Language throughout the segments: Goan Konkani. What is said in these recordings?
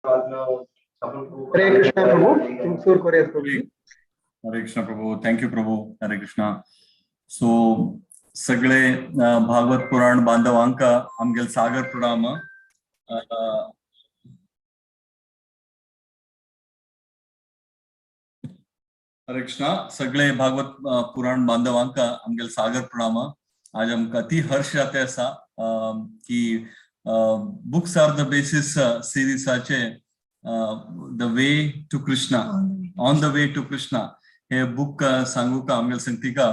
Hare Krishna Prabhu, Tumsur Korea Prabhu. Hare Krishna Prabhu, thank you Prabhu. Hare Krishna. So सगळे भागवत पुराण बांधवांका आमगेल सागर प्रणाम. हरे कृष्णा. सगळे भागवत पुराण बांधवांका आमगेल सागर प्रणाम. आज आमकां अति हर्ष जाते आसा की books are the basis सिरिसाचे the way to Krishna, on the way to Krishna hey book सांगूका आमगेल संगतिका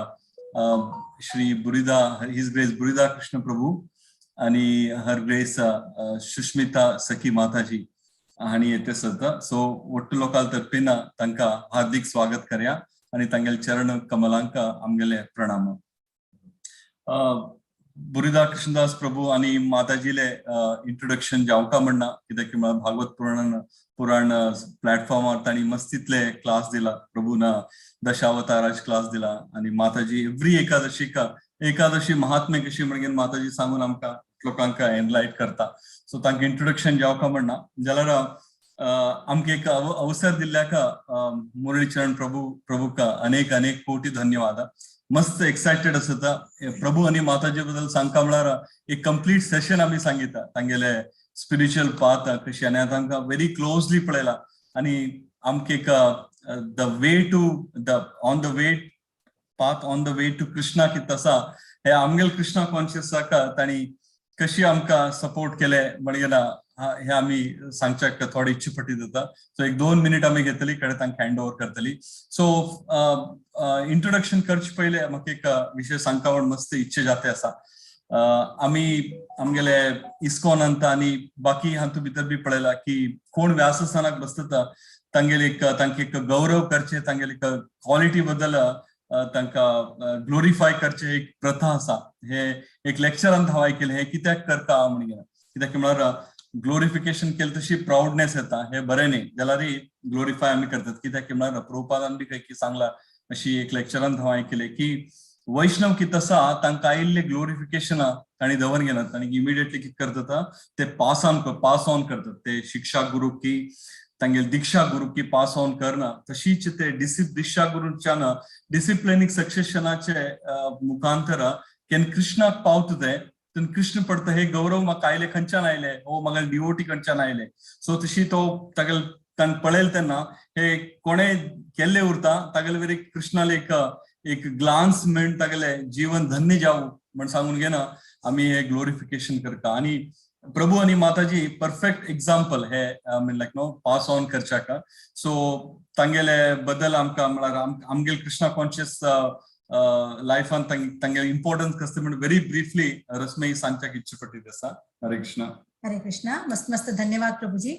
श्री बुरिदा, his grace बुरिदा कृष्ण प्रभू आणि हर ग्रेस सुष्मिता सखी माताजी हांणी येते सद्दा. सो ಒಟ್ಟು लोकाल तर्फेन तांकां हार्दिक स्वागत करया आणि तांगेले चरण कमलांका आमगेले प्रणाम. बुरिदा कृष्णदास प्रभू आणि माताजीले इंट्रोडक्शन जावका म्हणना, कित्याक की म्हळ्यार भागवत पुराण पुराण प्लॅटफॉर्मार तांणी मस्तीतले क्लास दिला. प्रभून दशावताराज क्लास दिला आणि माताजी एव्हरी एकादशीक एकादशी महात्म्य कशी म्हणून माताजी सांगून आमकां लोकांक एनलायट करता. सो तांकां इंट्रोडक्शन जावका म्हणना. जाल्यार आमकां एक अवसर दिल्ल्याक मुरळीचरण प्रभू प्रभूक अनेक अनेक कोटी धन्यवाद. मस्त एक्सायटेड आसता प्रभू आणि माताजी बद्दल सांगता म्हळ्यार एक कंप्लीट सेशन आमी सांगिता तांगेले स्पिरिच्युअल पाथ कशी आनी तांकां व्हेरी क्लोजली पळयला आणि आमकां एक the way to the on the way path on the way to Krishna कित आसा हे आमगेल कृष्णा कॉन्शियसाक तांणी कशी आमकां सपोर्ट केले म्हणगेला हे आमी सांगच्याक थोडी इच्छा पटी जाता. सो एक 2 मिनिट आमी घेतली कडे तांकां हँड ओवर करतली. सो इंट्रोडक्शन करचे पयले म्हाका एक विशय सांगता म्हण मस्त इच्छा जाते आसा. आमी आमगेले इस्कॉनांत आनी बाकी हातूंत भितर बी पळयला की कोण व्यासस्थानाक बसता तांगेले एक तांकां एक गौरव करचे, तांगेले एक क्वॉलिटी बद्दल तांकां ग्लोरिफाय करचे एक प्रथा आसा. हे एक लेक्चरांत हांव आयकलें, हे कित्याक करता म्हणून, कित्याक म्हळ्यार ग्लोरिफिकेशन केलें तशी प्राउडनेस येता, हे बरें न्ही. जाल्यार ग्लोरिफाय आमी करतात, कित्याक म्हळ्यार प्रभुपादान बी खंय सांगला अशी एक लेक्चरांत हांव आयकलें की वैष्णव कित आसा तांकां आयिल्ले ग्लोरिफिकेशन तांणी दवर घेनात आनी इमिडिएटली कितें करतात ते पास ऑन करतात. ते शिक्षा गुरू की तांगेले दीक्षा गुरू की पास ऑन करना, तशीच ते दीक्षा गुरूच्यान डिसिप्लिनीक सक्सेशनाचे मुखांतर केन्ना कृष्णाक पावता ते तेन्ना कृष्ण पडता हे गौरव म्हाका आयले खंयच्यान आयले, हो म्हाका डिवोटी खंयच्यान आयले. सो तशी तो तागेले तांकां पळयले तेन्ना हे कोणे केल्ले उरता तागेले वयर कृष्णाले एक एक ग्लान्स म्हण तागेले जीवन धन्य जावं म्हण सांगून घेना आमी हे ग्लोरिफिकेशन करता. आणि प्रभू आणि माताजी परफेक्ट एक्झाम्पल हे mean like no pass on करच्याक. सो तांगेले बद्दल आमकां म्हळ्यार आमगेले कृष्णा कॉन्शियस लायफान तांगेले इम्पॉर्टन्स कसले म्हण व्हेरी ब्रीफली रसमयी सांगच्याक इच्छा पडटी आसा. हरे कृष्णा. हरे कृष्णा. मस्त मस्त धन्यवाद प्रभूजी.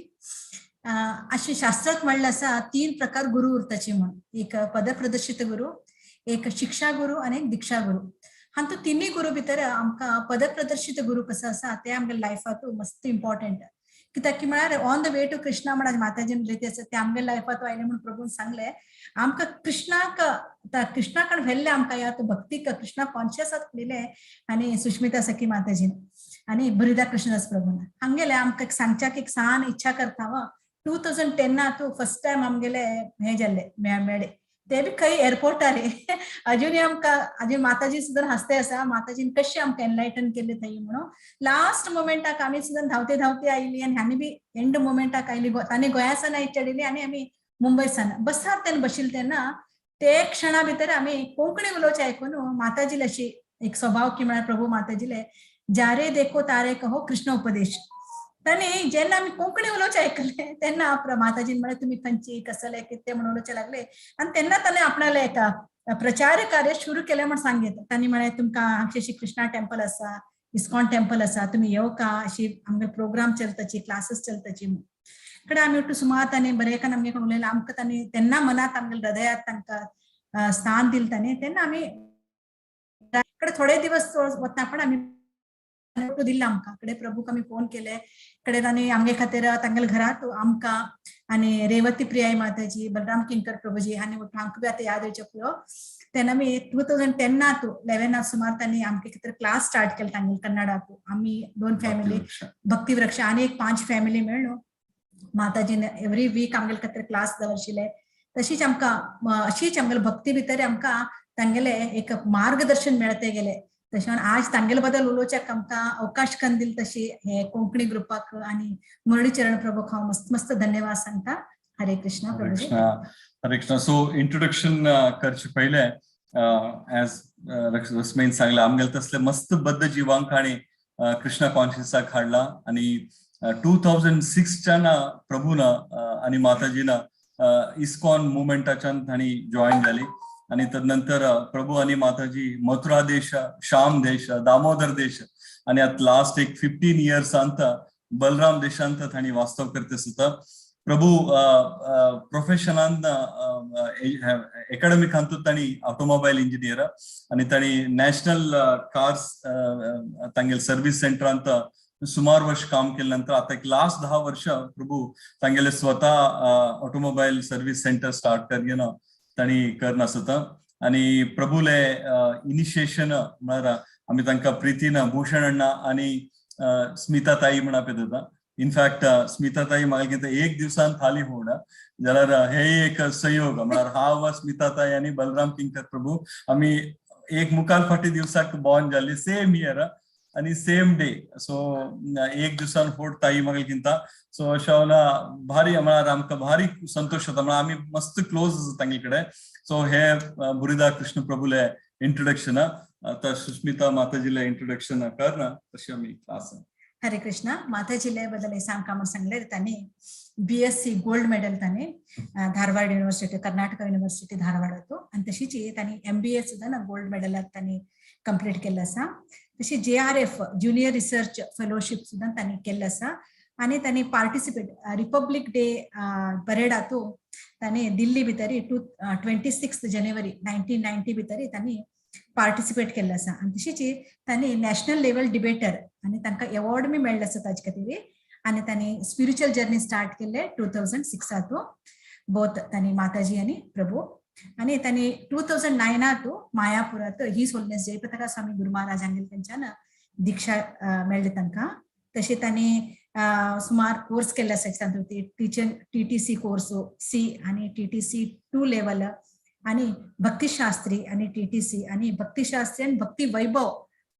अशें शास्त्रात म्हणलें आसा 3 प्रकार गुरु उरताचे म्हणून, एक पदप्रदर्शित गुरु, एक शिक्षा गुरु आनी एक दीक्षा गुरु. हातूंत तिनूय गुरु भितर आमकां पदप्रदर्शित गुरु कसो आसा ते आमगे लायफांत मस्त इम्पॉर्टंट, कित्याक की म्हळ्यार on the way to Krishna म्हण माताजीन उलयती आसा ते आमगे लायफांत आयले म्हूण प्रभून सांगले आमकां कृष्णाक कृष्णा कडेन व्हेल्ले आमकां ह्या भक्तीक कृष्णा कॉन्शियस दिले आनी सुष्मिता सखी माताजीन आनी बुरिदा कृष्णदास प्रभून हांगेले आमकां सांगच्याक एक सान इच्छा करता. वा 2010 तूं फर्स्ट टायम आमगेले हे जाल्ले मेळे ते बी खंय एअरपोर्टार. अजूनय आमकां अजून माताजी सुद्दां हासते आसा माताजीन कशें आमकां एनलायटन केल्ले थंय म्हणून. लास्ट मोमेंटाक आमी सुद्दां धांवते धांवते आयली आनी हांणी बी एंड मोमेंटाक आयली. तांणी गोंया सावन चडिल्ली आनी आमी मुंबय सावन बसार तेन्ना बशिल्ले तेन्ना ते क्षणा भितर आमी कोंकणी उलोवचें आयकून माताजीले अशी एक स्वभाव की म्हळ्यार प्रभू माताजीले जारे देखो तारे कहो कृष्ण उपदेश. तांणी जेन्ना आमी कोंकणी उलोवचें आयकलें तेन्ना माताजीन म्हळें तुमी खंयची कसले कितें म्हणून उलोवचें लागले आनी तेन्ना ताणें आपणाले एका प्रचार कार्य सुरू केलें म्हण सांगीत. तांणी म्हळें तुमकां हांगशी कृष्णा टेम्पल आसा, इस्कॉन टेम्पल आसा, तुमी येवका, अशी आमगे प्रोग्राम चलताची, क्लासीस चलताची म्हूण. कडे आमी उठू सुमार तांणी बरें आमगे कडेन उलयलें. आमकां तांणी तेन्ना मनात आमगे हृदयात तांकां स्थान दिलें तांणी. तेन्ना आमी कडे थोडे दिवस वतना पण आमी दिल्लो आमकां कडे प्रभूक आमी फोन केले कडे तांणी आमगे खातीर तांगेले घरांत आमकां आनी रेवती प्रियाई माताजी, बलराम किंकर प्रभूजी हांणी आमकां बी आतां याद येवचें पळय. तेन्ना आमी 2010 11 सुमार तांणी आमगे खातीर क्लास स्टार्ट केले तांगेले कन्नडाक. आमी 2 फॅमिली भक्ती वृक्ष आनी एक 5 फॅमिली मेळ्ळो. माताजीन एवरी वीक आमगेले खातीर क्लास दवरशिले. तशीच आमकां अशीच आमगेले भक्ती भितर आमकां तांगेले एक मार्गदर्शन मेळते गेले. तशें आज तांगेले बद्दल उलोवच्याक आमकां अवकाश करून दिल तशी हे कोंकणी ग्रुपाक आणि मुरळीचरण प्रभूक हांव मस्त मस्त धन्यवाद सांगता. हरे कृष्णा हरे प्रभूजी. कृष्णा, हरे कृष्णा. सो इंट्रोडक्शन करचे पहिले, ऍज रश्मीन सांगला, आमगेले तसले मस्त बद्ध जिवांक हाणी कृष्णा कॉन्शियसाक हाडला आणि 2006च्यान प्रभून आणि माताजीन इस्कॉन मुवमेंटाच्यान तांणी जॉईन जाली आणि तदनंतर प्रभू आणि माताजी मथुरा देश, श्याम देश, दामोदर देश आणि आता लास्ट एक 15 इयर्स अंत बलराम देशांत तांणी वास्तव करते सुद्धा. प्रभू प्रोफेशनान एकाडेमिक अंतू तांणी ऑटोमोबाईल इंजिनियर आणि तांणी नॅशनल कार्स तांगेल सर्व्हिस सेंटरांत सुमार वर्ष काम केल्या नंतर आता एक लास्ट 10 वर्ष प्रभू तांगेले स्वतः ऑटोमोबाईल सर्व्हिस सेंटर स्टार्ट कर तांणी करना आसता. आणि प्रभूले इनिशिएशन म्हळ्यार आमी तांकां प्रितीन भूषण अण्णा आणि स्मिता ताई म्हणा पेता. इनफॅक्ट स्मिता ताई म्हाका कितें एक दिवसान थाली होणार जाल्यार हे एक संयोग म्हळ्यार हांव, स्मिता ताई आनी बलराम किंकर प्रभू आमी एक मुखार फाटी दिवसाक बॉर्न जाल्ली, सेम इयर आणि सेम डे. सो एक दिवसान फोट ताई म्हाका किंता. सो अशें भारी म्हळ्यार आमकां भारी संतोश जाता, म्हळ्यार आमी मस्त क्लोज आसा तांगे कडेन. सो हे बुरिदा कृष्ण प्रभूले इंट्रोडक्शन. आता सुस्मिता माताजीले इंट्रोडक्शन कर ना, तशी आमी क्लास. हरे कृष्णा. माताजीले बद्दल सांगका म्हण सांगले, तांणी बीएससी गोल्ड मेडल तांणी धारवाड युनिव्हर्सिटी, कर्नाटक युनिव्हर्सिटी धारवाडातो आणि तशीच तांणी एमबीए सुद्धा ना गोल्ड मेडल तांणी कंप्लीट केल्लं आसा. तशी JRF junior research fellowship सुद्धा तांणी केल्लं आसा आणि तांणी पार्टिसिपेट रिपब्लिक डे परेडातू तांणी दिल्ली भितर 26 January 1990 भितर तांणी पार्टिसिपेट केल्लं आसा. आणि तशीच तांणी नॅशनल लेवल डिबेटर आणि तांकां अवॉर्ड बी मेळ्ळो आसा ताजे खातीर. आणि तांणी स्पिरिच्युअल जर्नी स्टार्ट केले 2006आतू बोथ तांणी, माताजी आणि प्रभू. आणि तांणी 2009आतू मायापुरात his holiness Jayapataka स्वामी गुरु महाराज हांगेले तेंच्यान दीक्षा मेळ्ळी तांकां. तशें तांणी सुमार कोर्स केल्ले आसा, तातूंत टिचर टीटीसी कोर्स सी आणि टीटीसी 2 लेवल आणि भक्तिशास्त्री आणि टीटीसी आणि भक्तिशास्त्री आणि भक्ती वैभव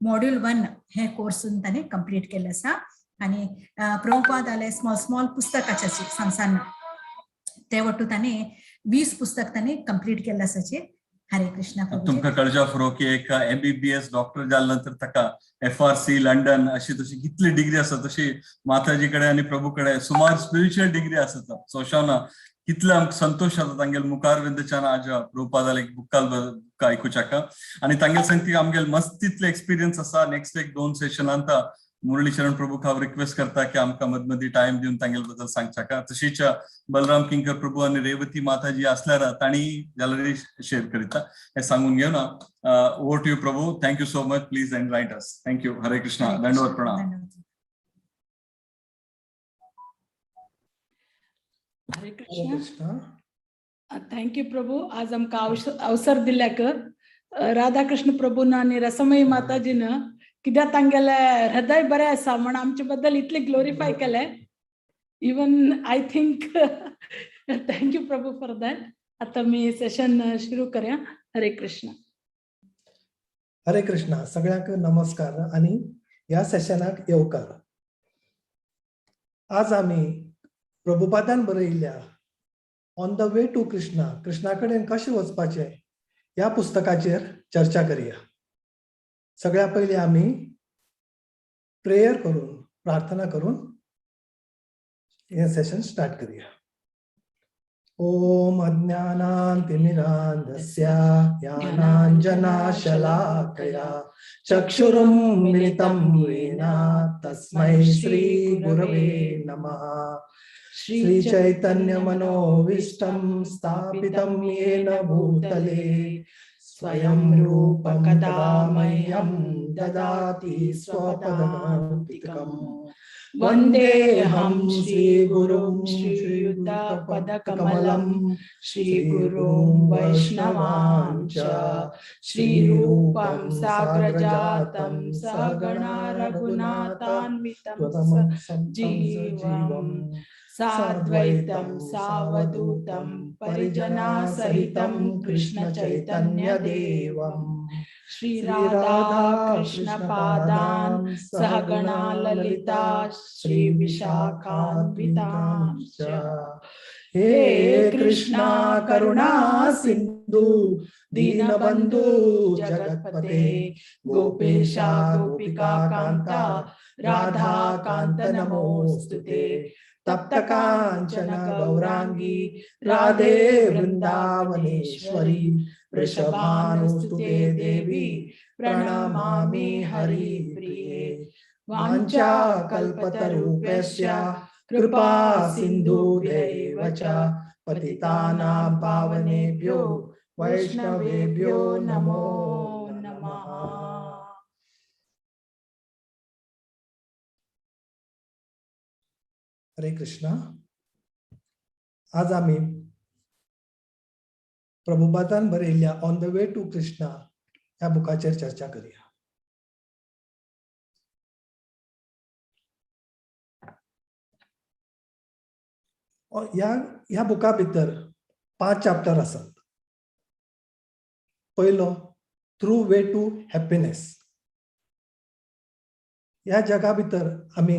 मॉड्यूल 1 हे कोर्स तांणी कंप्लीट केल्ले आसा. आणि प्रभुपादाले स्मॉल स्मॉल पुस्तक आसाची संसारना, ते वट्टू तांणी 20 पुस्तक तांणी कंप्लीट केल्ले आसाची. हरे कृष्णा प्रभूजी. तुमकां कळच्या फुरो की एक एमबीबीएस डॉक्टर जाल्या नंतर ताका एफआरसी लंडन अशी तशी कितली डिग्री आसा, तशी माताजी कडेन आनी प्रभू कडेन सुमार स्पिरिच्युअल डिग्री आसता. सो अशें ना कितले आमकां संतोश जाता तांगेले मुखारविंदच्यान आज प्रभुपादाले एक बुक्काल बुक्का आयकुच्याक आणि तांगेले संगती आमगेले मस्त तितले एक्सपिरियन्स आसा. नेक्स्ट एक दोन सेशनांत मुरळीचरण प्रभूक हांव रिक्वेस्ट करता की आमकां मद मदीं टायम दिवन तांगेले बद्दल सांगच्याक. तशीच बलराम किंकर प्रभू आनी रेवती माताजी असल्यार तांणी जाल्यार शेअर करिता हे सांगून घेवन over to you Prabhu. Thank you so much. Please enlighten us. Thank you. Hare Krishna. Hare दंडवत कृष्ण. प्रणाम. धन्यवाद. हरे हरे कृष्ण. कृष्णा. Thank you प्रभू, आज आमकां अवसर दिल्याक. राधाकृष्ण प्रभून आनी रसमयी माताजीन कित्याक तांगेले हृदय बरें आसा म्हण आमचे बद्दल इतले ग्लोरिफाय केले. Even I think, thank you Prabhu for that. आतां मी सेशन सुरू करया. हरे कृष्ण. हरे कृष्णा. सगळ्यांक नमस्कार आणि ह्या सेशनाक येवकार. आज आमी प्रभुपादान बरयल्ल्या On the Way to Krishna, Krishna कडेन कशें वचपाचें ह्या पुस्तकाचेर चर्चा करया. सगळ्या पयलीं आमी प्रेयर करून, प्रार्थना करून हें सेशन स्टार्ट करया. ॐ अज्ञानातिमिरान्धस्य ज्ञानाञ्जनशलाकया चक्षुरुन्मीलितं येन तस्मै श्रीगुरवे नमः. श्रीचैतन्यमनोभीष्टं स्थापितं येन भूतले स्वयं रूपं कदा मह्यं ददाति स्वपदान्तिकम्. वन्देऽहं श्रीगुरुं श्रीयुतपदकमलं श्रीगुरुं वैष्णवां च श्रीरूपं साग्रजातं सहगणा रघुनाथान्वितं त्वदमं जीवं साद्वैतं सावधूतं परिजनासहितं कृष्ण चैतन्य देवम्। श्री राधा कृष्ण पादान् सहगणा ललिता श्री विशाखान्वितांश्च। हे कृष्णा करुणा सिंधु दीनबंधु जगत्पते गोपेशा गोपिका कांता राधा कांत नमोस्तुते। तप्त कांचन गौरांगी राधे वृंदावनेश्वरी वृषभानुस्तुते देवी प्रणमामि हरिप्रिये। वाञ्छा कल्पतरुभ्यश्च कृपा सिन्धुभ्यैव च पतितानां पावनेभ्यो वैष्णवेभ्यो नमो नमः। हरे कृष्णा। आज आमी प्रभुपादान बरयल्ल्या on the way to Krishna ह्या बुकाचेर चर्चा करूया। ह्या बुका भितर 5 चॅप्टर आसात। पयलो, थ्रू वे टू हॅप्पीनेस। ह्या जगा भितर आमी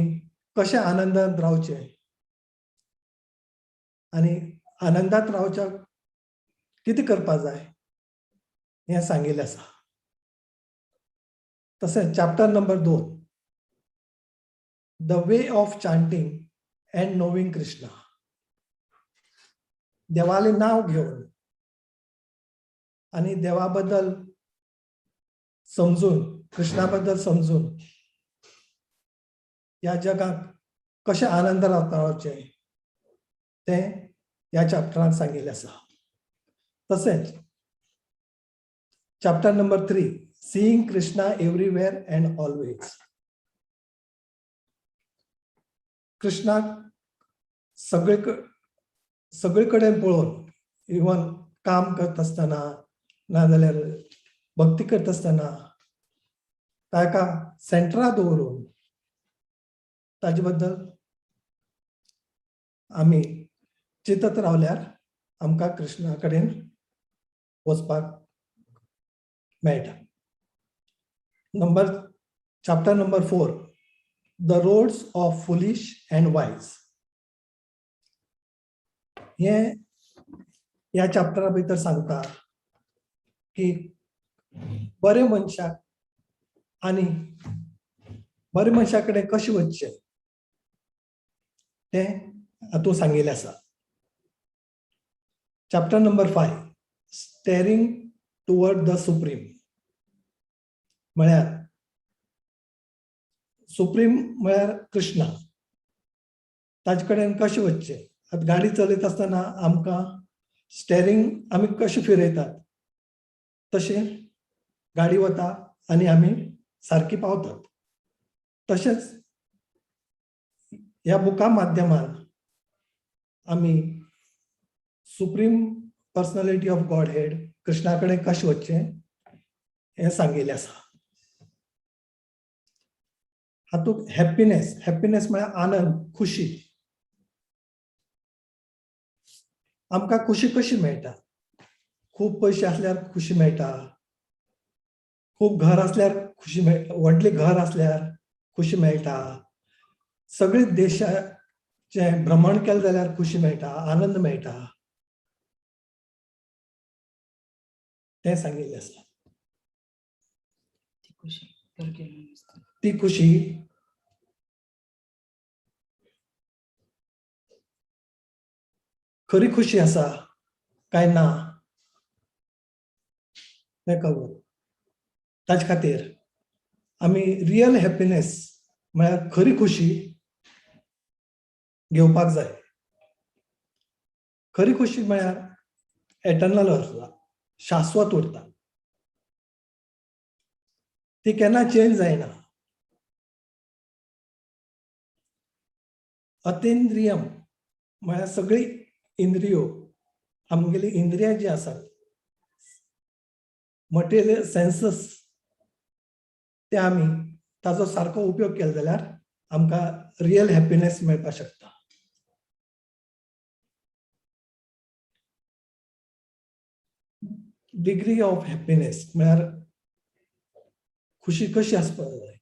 कशें आनंदांत रावचें आनी आनंदांत रावच्याक कितें करपा जाय हें सांगिल्लें आसा। तशेंच chapter number 2, the way of chanting and knowing Krishna. देवालें नांव घेवन आनी देवा बद्दल समजून, कृष्णा बद्दल समजून ह्या जगाक कशें आनंद रावचें तें ह्या चॅप्टरान सांगिल्लें आसा। तशेंच chapter number 3, seeing Krishna everywhere and always. कृष्णाक सगळे कडेन पळोवन, इवन काम करता आसतना नाजाल्यार भक्ती करता आसतना ताका सेंटरा दवरून ताजे बद्दल आमी चिंतत रावल्यार आमकां कृष्णा कडेन वचपाक मेळटा। Chapter number 4, the roads of foolish and wise. हे ह्या चॅप्टरा भितर सांगता की बरे मनशाक आनी बरे मनशा कडेन कशें वचचें तें हातूंत सांगिल्लें आसा। Chapter number 5, steering toward the supreme. म्हळ्यार सुप्रीम म्हळ्यार कृष्णा, ताजे कडेन कशें वचचें। आतां गाडी चलयता आसतना आमकां स्टेरींग आमी कशें फिरयतात तशें गाडी वता आनी आमी सारकी पावतात। तशेंच ह्या बुका माध्यमान आमी supreme personality of Godhead Krishna कडेन कशें वचचें हें सांगिल्लें आसा। हातूंत हॅप्पीनेस, हॅप्पीनेस म्हळ्यार आनंद, खुशी। आमकां खुशी कशी मेळटा? खूब पयशे आसल्यार खुशी मेळटा, खूब घर आसल्यार खुशी मेळटा, व्हडलें घर आसल्यार खुशी मेळटा, सगळे देशाचें भ्रमण केलें जाल्यार खुशी मेळटा, आनंद मेळटा, तें सांगिल्लें आसा। ती खुशी खरी खुशी आसा काय ना तें खबर। ताजे खातीर आमी रियल हॅप्पीनेस म्हळ्यार खरी खुशी घेवपाक जाय। खरी खुशी म्हळ्यार एटर्नल उरता, शाश्वत उरता, ती केन्ना चेंज जायना। अतिंद्रियम म्हळ्यार सगळी इंद्रियो, आमगेली इंद्रियां जी आसात, मटेरियल सेन्सस, ते आमी ताजो सारको उपयोग केलो जाल्यार आमकां रियल हॅप्पीनेस मेळपाक शकता। डिग्री ऑफ हॅप्पीनेस म्हळ्यार खुशी कशी आसपाक जाय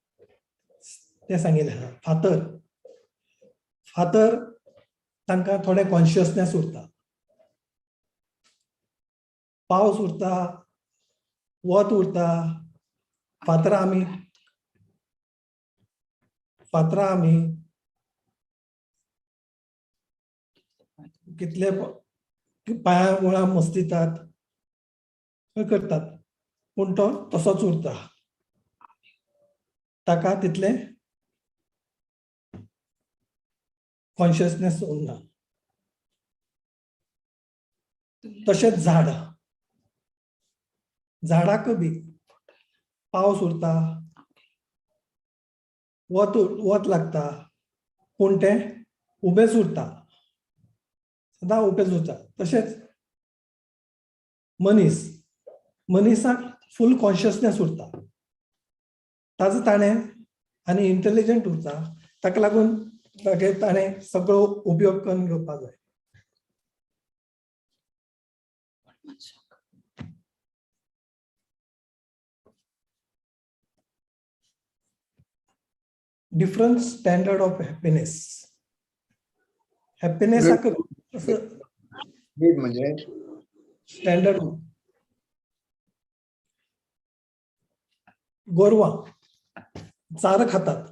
तें सांगिल्लें आहा. फातर फातर तांकां थोडें कॉन्शियसनेस उरता, पावस उरता, वत उरता. फातरां आमी कितले पांया मुळां मस्तितात करतात, पूण तो तसोच उरता. ताका तितलें कॉन्शियसनेस उरना. तशेंच झाडां, झाडाक बी पावस उरता, वत वत लागता, पूण तें उबेंच उरता, सदां उबेंच उरता. तशेंच मनीस, मनिसाक फूल कॉन्शियसनेस उरता, ताजो ताणें आनी इंटेलिजंट उरता. ताका लागून तागे ताणें सगळो उपयोग करून घेवपाक जाय. Different standard of happiness. हॅप्पीनेसाक Good म्हणजे स्टँडर्ड. गोरवां चार खातात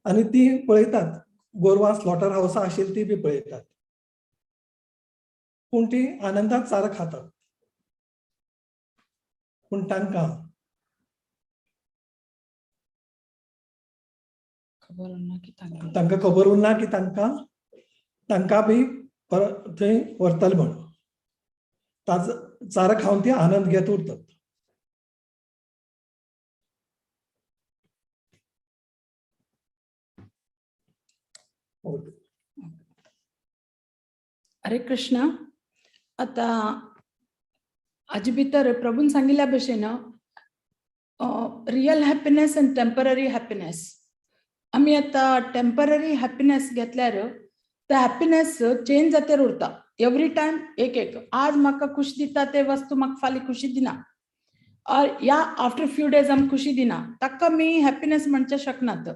आनी ती पळयतात. गोरवां स्लॉटर हावसां आशिल्ली ती बी पळयतात, पूण ती आनंदात चार खातात. पूण तांकां खबर उरना की तांकां तांकां खबर उरना की तांकां बी परत थंय व्हरतले म्हण. ताज चारो खावन ती आनंद घेत उरतात. हरे कृष्ण. आता हाजे भितर प्रभून सांगिल्ल्या भशेन real happiness and temporary happiness. आमी आतां टेंपररी हॅप्पीनेस घेतल्यार ते हॅप्पीनेस चेंज जातेर उरता एवरी टायम. एक एक आज म्हाका खुशी दिता ते वस्तू म्हाका फाल्यां खुशी दिना, और या आफ्टर फ्यू डेज आमकां खुशी दिना. ताका आमी हॅप्पीनेस म्हणचे शकनात,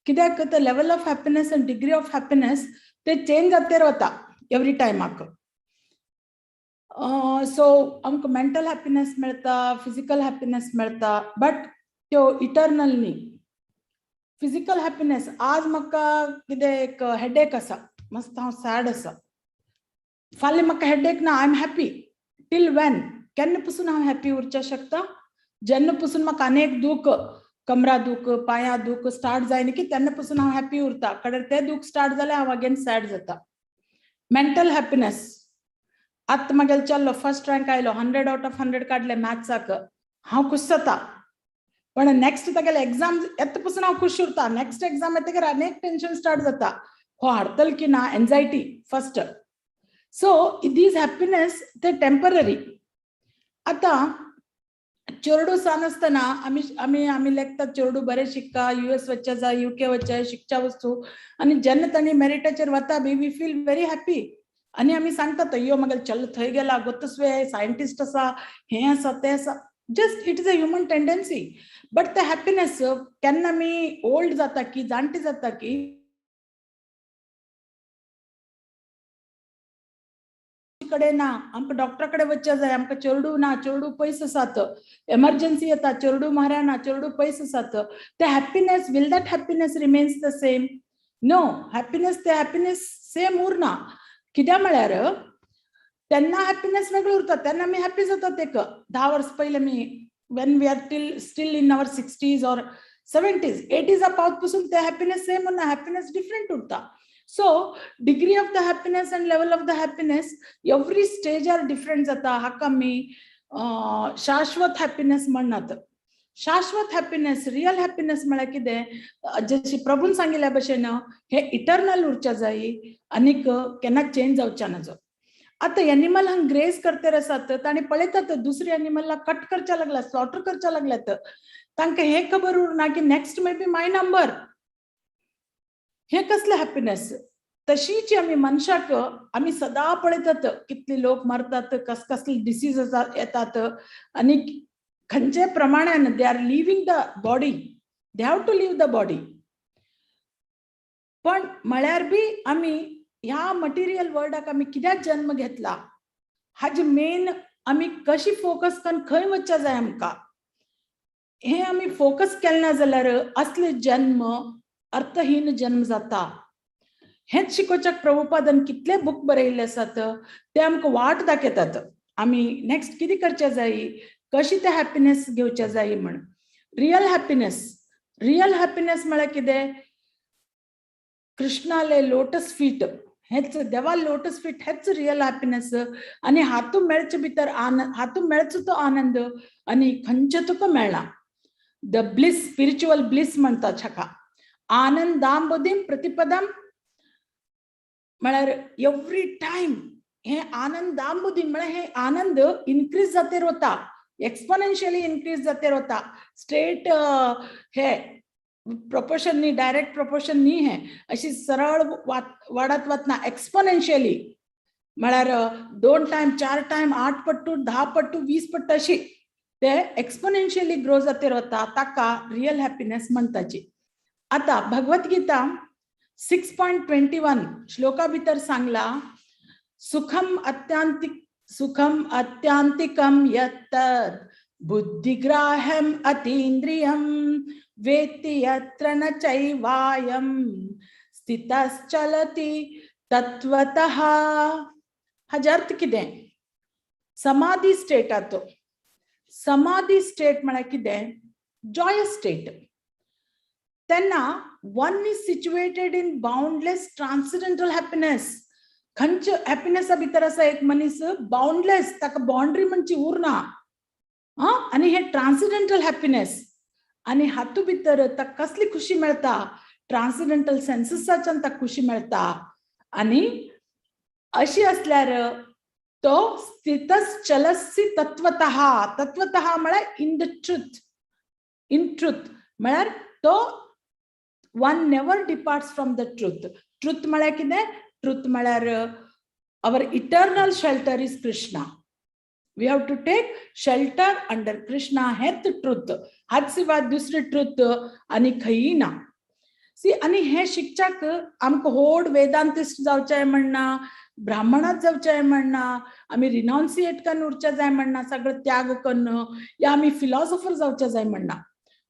कित्याक the level of happiness and degree of happiness ते चेंज जातेर वता एवरी टायमाक. सो आमकां मेंटल हॅप्पीनेस मेळटा, फिजिकल हॅप्पीनेस मेळटा, बट त्यो इटर्नल न्ही. फिजिकल हॅप्पीनेस, आज म्हाका कितें एक हेडेक आसा, मस्त हांव सॅड आसा, फाल्यां म्हाका हेडेक ना, I am happy. Till when? केन्ना पसून हांव हॅप्पी उरच्या शकता? जेन्ना पसून म्हाका आनी एक दूख, कमरा दूख, पांया दूख स्टार्ट जायना की तेन्ना पसून हांव हॅप्पी उरता. कारण ते दूख स्टार्ट जाल्यार हांव अगेन सॅड जाता. मेंटल हॅप्पीनेस, आतां म्हागेलो चल्लो फर्स्ट रँक आयलो, 100 आउट ऑफ 100 काडले मॅथ्साक, हांव खूश जाता. पण नेक्स्ट तागेले एग्जाम येता पसून हांव खूश उरता. नेक्स्ट एग्जाम येतकीर आनी एक टेन्शन स्टार्ट जाता, हो हाडतल की ना, anxiety first. So these happiness ते टेंपररी. आतां चेरडूं सान आसतना आमी लेखतात, चेरडूं बरें शिकता, युएस वचचे जाय, युके वचचे, शिकच्या वस्तू. आनी जेन्ना तांणी मेरिटाचेर वता बी, we feel very happy. आनी आमी सांगतात, अय्यो म्हागेलें चेडो थंय गेला, गोतस्वे सायंटिस्ट आसा, हें आसा, तें आसा. Just it is a human tendency. But the happiness केन्ना आमी ओल्ड जाता की, जाणटे जाता की कडेन ना, आमकां डॉक्टरा कडेन वचचें जाय, आमकां चेरडूं ना, चेरडूं पयस आसात, एमर्जन्सी येता, चेरडूं म्हऱ्या ना, चेरडूं पयस आसात, ते happiness, will that happiness remains the same? No. Happiness, ते हॅप्पीनेस सेम उरना. कित्याक म्हळ्यार तेन्ना हॅप्पीनेस वेगळो उरता, तेन्ना आमी हॅप्पी जातात. एक 10 वर्स पयलीं आमी, when we are till still in our 60s or 70s, एटीजा पावत पसून ते हॅप्पीनेस सेम उरना, हॅप्पीनेस डिफरंट उरता. So degree of the happiness and level of the happiness every stage are different जाता. हाका आमी शाश्वत हॅप्पीनेस म्हणनात. शाश्वत हॅप्पीनेस, रियल हॅप्पीनेस म्हळ्यार कितें? जशी प्रभून सांगिल्ल्या भशेन हे इटर्नल उरच्या जाय आनीक केन्ना चेंज जावच्या नजो. आतां एनिमल हांग ग्रेज करतर आसात, तांणी पळयतात दुसरे एनिमला कट करच्या लागल्या, स्लॉटर करच्या लागल्यात. तांकां हें खबर उरना की next may be my number. हें कसलें हॅप्पीनेस? तशीच आमी मनशाक आमी सदां पळयतात कितले लोक मरतात, कस कसले डिसीज येतात आनी खंयचे प्रमाणान they are leaving the body, they have to leave the body. पण म्हळ्यार बी आमी ह्या मटेरियल वर्ल्डाक आमी कित्याक जन्म घेतला हाजी मेन आमी कशी फोकस करून खंय वचच्या जाय आमकां, हे आमी फोकस केले ना जाल्यार असले जन्म अर्थहीन जन्म जाता. हेच शिकोवच्याक प्रभुपादान कितले बूक बरयल्ले आसात, ते आमकां वाट दाखयतात आमी नेक्स्ट कितें करचे जाय, कशी ते हॅपिनेस घेवचे जाय म्हण. रियल हॅपिनेस, रियल हॅपिनेस म्हळ्यार कितें? कृष्णाले लोटस फीट, हेच देवा लोटस फीट हेच रियल हॅपिनेस. आनी हातू मेळचे भितर आनंद, हातू मेळचो तो आनंद आनी खंयचे तुका मेळना. The bliss, spiritual bliss म्हणतात हाका. आनंदांबुदीम प्रतिपदम म्हळ्यार एवरी टायम हे आनंदांबुदी म्हळ्यार हे आनंद इनक्रीज जातेर वता, एक्सपोनेन्शियली इनक्रीज जातेर वता. स्ट्रेट हे प्रोपोर्शन न्ही, डायरेक्ट प्रोपोर्शन न्ही, हे अशी सरळ वाडत वतना एक्सपोनेन्शियली म्हळ्यार 2 टायम, 4 टायम, 8 पट्टू, 10 पट्टू, 20 पट्टू अशी ते एक्सपोनेन्शियली ग्रो जातेर वता, ताका रियल हॅपिनेस म्हणटाची. आता भगवत गीता 6.21 श्लोका भितर सांगला, सुखम अत्यांतिक सुखम अत्यांतिकम यत्तद् बुद्धिग्राह्यम अतींद्रियम वेत्ति यत्र न चैवायम स्थितश्चलति तत्वतः. हाजे अर्थ कितें? समाधी स्टेटाचो. समाधी स्टेट म्हळ्यार कितें? Joyous state. तेन्ना one is situated in boundless transcendental happiness. खंयच्या हॅपिनेसा भितर आसा एक मनीस बाउंडलेस, ताका बाउंड्री म्हणची उरना. आनी हे ट्रान्सिडेंटल हॅपिनेस, आनी हातू भितर ताका कसली खुशी मेळटा? ट्रान्सिडेंटल सेन्सिसाच्यान ताका खुशी मेळटा. आनी अशी असल्यार तो स्थितस चलसी तत्वतः. तत्वतः म्हळ्यार in the truth, in truth म्हळ्यार तो one never departs from the truth. Truth म्हळ्यार कितें? ट्रुथ म्हळ्यार our eternal shelter is Krishna. We have to take shelter under Krishna. हेच ट्रुथ, हाच सिवाय दुसरी ट्रुथ आनी खंयी ना. सी, आनी हें शिकच्याक आमकां व्हड वेदांतिस्ट जावचें म्हणना, ब्राह्मणात जावचें म्हणना, आमी रिनाउन्सिएट करून उरचे जाय म्हणना, सगळो त्याग करून, या आमी फिलॉसॉफर जावचे जाय म्हणना.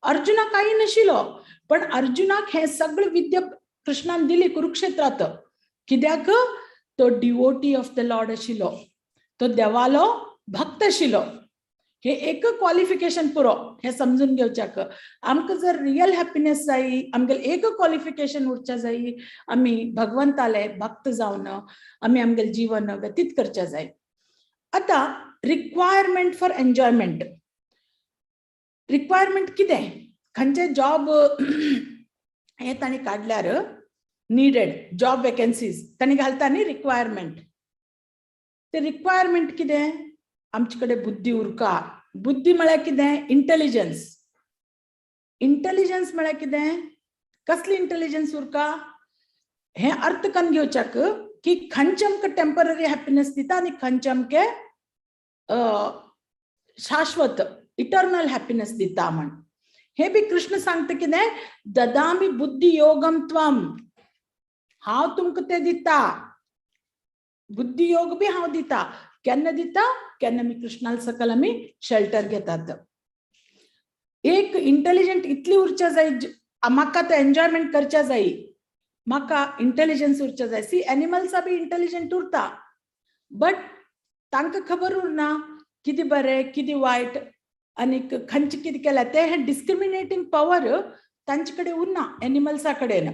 अर्जुना काही नाशिल्लो, पण अर्जुनाक हें सगळें विद्या कृष्णान दिली कुरुक्षेत्रात. कित्याक? तो डिवोटी ऑफ the Lord आशिल्लो, तो देवालो भक्त आशिल्लो. हे एक क्वॉलिफिकेशन पुरो हे समजून घेवच्याक. आमकां जर रियल हॅपिनेस जाय, आमगेले एक क्वॉलिफिकेशन उरच्या जाय, आमी भगवंताले भक्त जावन आमी आमगेले जीवन व्यतीत करचे जाय. आतां रिक्वायरमेंट फॉर एन्जॉयमेंट. रिक्वायरमेंट कितें? खंयचे जॉब हे तांणी काडल्यार निडेड जॉब वेकन्सीज तांणी घालता न्ही रिक्वायरमेंट. ते रिक्वायरमेंट कितें? आमचे कडेन बुद्धी उरका. बुद्धी म्हळ्यार कितें? इंटेलिजन्स. इंटेलिजन्स म्हळ्यार कितें? कसली इंटेलिजन्स उरका? हे अर्थ करून घेवच्याक की खंयचे आमकां टेंपररी हॅपिनेस दिता आनी खंयचे आमके शाश्वत इटर्नल हॅपिनेस दिता म्हण. हे बी कृष्ण सांगता कितें? ददामी बुद्धी योगम त्वम. हांव तुमकां ते दिता, बुद्धी योग बी हांव दिता. केन्ना दिता? केन्ना आमी कृष्णाल सकल आमी शेल्टर घेतात. एक इंटेलिजंट इतली उरच्या जाय, म्हाका ते एन्जॉयमेंट करच्या जाय, म्हाका इंटेलिजन्स उरच्या जाय. सी, एनिमल्सा बी इंटेलिजंट उरता, बट तांकां खबर उरना कितें बरें कितें वायट आनी खंयचें कितें केलां तें. हें डिस्क्रिमिनेटींग पावर तांचे कडेन उरना एनिमल्सा कडेन.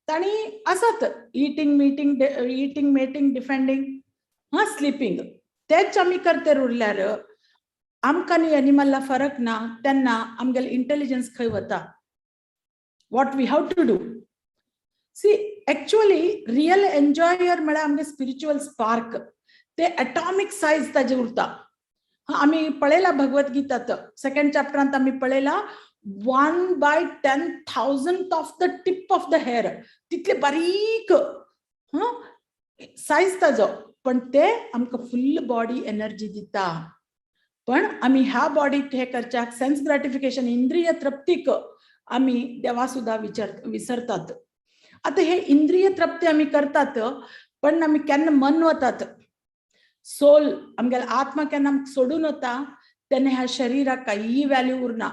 तांणी आसात eating, meeting, eating, mating, defending, हा, स्लिपींग, तेच आमी करते उरल्यार आमकां न्ही एनिमला फरक ना. तेन्ना आमगेले इंटेलिजन्स खंय वता? What we have to do? See, actually real enjoyer म्हळ्यार आमगे स्पिरिच्युअल स्पार्क, ते एटॉमिक सायज ताजे उरता. आमी पळयला भगवत गीतात सेकंड चॅप्टरांत आमी पळयला, 1/10,000 of the tip of the hair, तितले बारीक. सायज ताजो, पण ते आमकां फुल्ल बॉडी एनर्जी दिता. पण आमी ह्या बॉडीक हे करच्याक सेन्स ग्रॅटिफिकेशन, इंद्रिय तृप्तीक आमी देवा सुद्दां विचार विसरतात. आतां हे इंद्रिय तृप्ती आमी करतात, पण आमी केन्ना मन वतात, सोल आमगेले आत्मा केन्ना आमकां सोडून वता तेन्ना ह्या शरिराक कांय व्हॅल्यू उरना.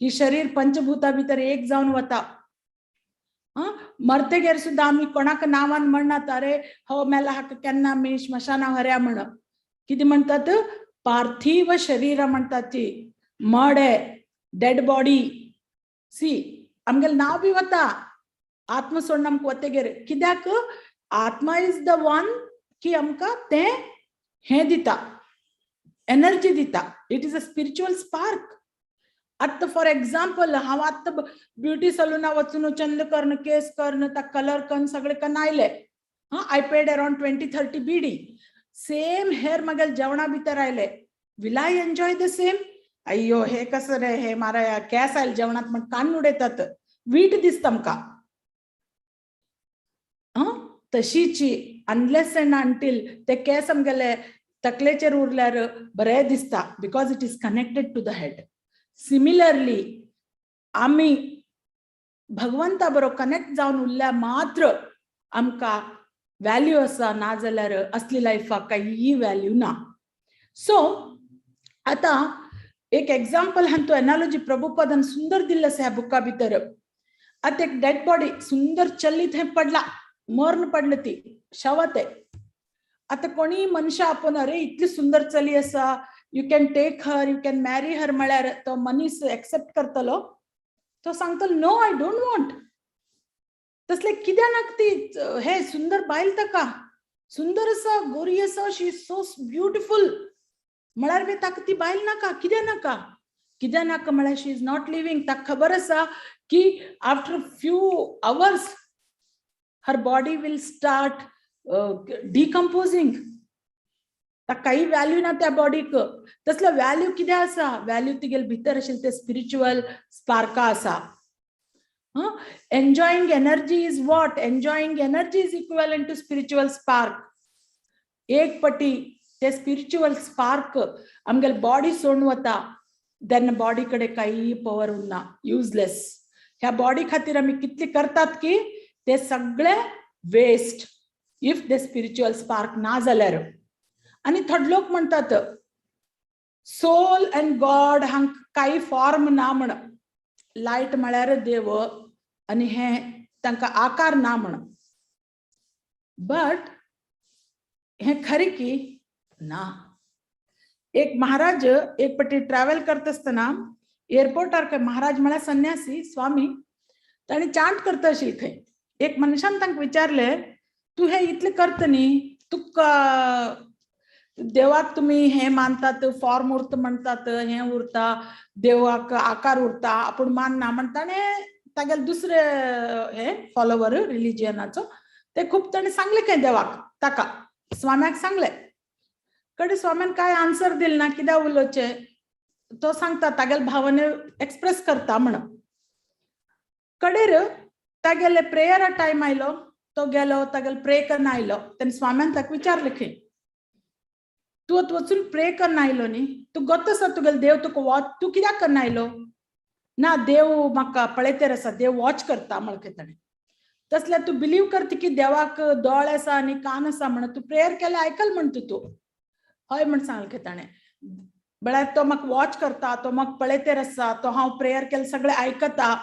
ही शरीर पंचभूता भितर एक जावन वता. मरतगेर सुद्दां आमी कोणाक नांवान म्हणनात, अरे हो मेला, हाका केन्ना आमी स्मशाना व्हरया म्हण. कितें म्हणटात? पार्थिव शरीर म्हणटात ती, मडे, डेड बॉडी. सी, आमगेलें नांव बी वता आत्मा सोडून आमकां वतगीर. कित्याक? आत्मा is the one की आमकां तें हें दिता, एनर्जी दिता. It is a spiritual spark. आतां फॉर एग्जाम्पल, हांव आतां ब्युटी सलुना वचून चंद करून, केस करून, ताका कलर करून, सगळें करून आयले. हा, I paid around 20-30 BD. Same hair म्हागेले जेवणा भितर आयले, will I enjoy the same? अय्यो, हे कसं रे, हे मारा केस आयले जेवणात म्हण काडून उडयतात, वीट दिसता आमकां. तशीची अनलेस अँड अंटील ते केस आमगेले तकलेचेर उरल्यार बरें दिसता, because it is connected to the head. Similarly, आमी भगवंता बरोबर कनेक्ट जावन उरल्यार मात्र आमकां व्हॅल्यू आसा, नाजाल्यार असली लायफाक कांय व्हॅल्यू ना. सो आतां एक एग्जाम्पल हांतू एनालॉजी प्रभुपदान सुंदर दिल्लें आसा ह्या बुका भितर. आतां एक डेड बॉडी सुंदर चल्ली थंय पडला, मर्ण पडलं ती, शव ते. आतां कोणीय मनशां आपोवन, अरे, इतली सुंदर चली आसा, you can take her, you can marry her म्हळ्यार तो मनीस एक्सेप्ट करतलो? तो सांगतलो, "No, I don't want." तसले कित्याक नाका ती हे सुंदर बायल ताका सुंदर आसा, गोरी आसा, she is so beautiful म्हळ्यार बी ताका ती बायल नाका. कित्याक नाका? कित्याक नाका म्हळ्यार she is not living. ताका खबर आसा की after few hours her body will start decomposing. ताका काही व्हॅल्यू ना त्या बॉडीक. तसलो व्हॅल्यू कितें आसा? व्हॅल्यू तिगेले भितर आशिल्ले ते स्पिरिच्युअल स्पार्का आसा. Enjoying energy is what? Enjoying energy is equivalent to spiritual spark. एक पटी ते स्पिरिच्युअल स्पार्क आमगेले बॉडी सोडून वता तेन्ना बॉडी कडेन काही पवर उरना, युजलेस. ह्या बॉडी खातीर आमी कितले करतात की ते सगळे waste if the spiritual spark ना जाल्यार. आनी थोडे लोक म्हणटात सोल अँड गॉड हांक काही फॉर्म ना म्हण, लायट म्हळ्यार देव आनी हे तांकां आकार ना म्हण. बट हे खरें की ना? एक महाराज एक पटी ट्रॅव्हल करत आसतना एअरपोर्टार, महाराज म्हळ्यार संन्यासी स्वामी, ताणी चांट करता अशी थंय एक मनशान तांकां विचारले, तूं हे इतलें करता न्ही, तुका देवाक तुमी हे मानतात, फॉर्म उरता म्हणटात, हे उरता, देवाक आकार उरता, आपूण मानना म्हणटा. ताणें तागेले दुसरे हे फॉलोवर रिलिजियनाचो ते खूब ताणें सांगले खंय देवाक, ताका स्वाम्याक सांगले. कडे स्वाम्यान काय आन्सर दिल ना. कित्याक उलोवचें? तो सांगता, तागेले भावने एक्सप्रेस करता म्हण. कडेर तागेले प्रेयरा टायम आयलो, तो गेलो, तागेले प्रे करून आयलो. तेन्ना स्वाम्यान ताका विचारलें खंय, तूं आतां वचून प्रे करून आयलो न्ही, तूं गोत आसा तुगेलो देव तुका वॉच, तूं कित्याक करून आयलो? ना, देव म्हाका पळयतेर आसा, देव वॉच करता म्हणलें ताणें. तसल्यार तूं बिलीव करता की देवाक दोळे आसा आनी कान आसा म्हण, तूं प्रेयर केलें आयकल म्हणटा तूं? हय म्हण सांगलें ताणें. म्हळ्यार तो म्हाका वॉच करता, तो म्हाका पळयतेर आसा, तो हांव प्रेयर केलें सगळें आयकता.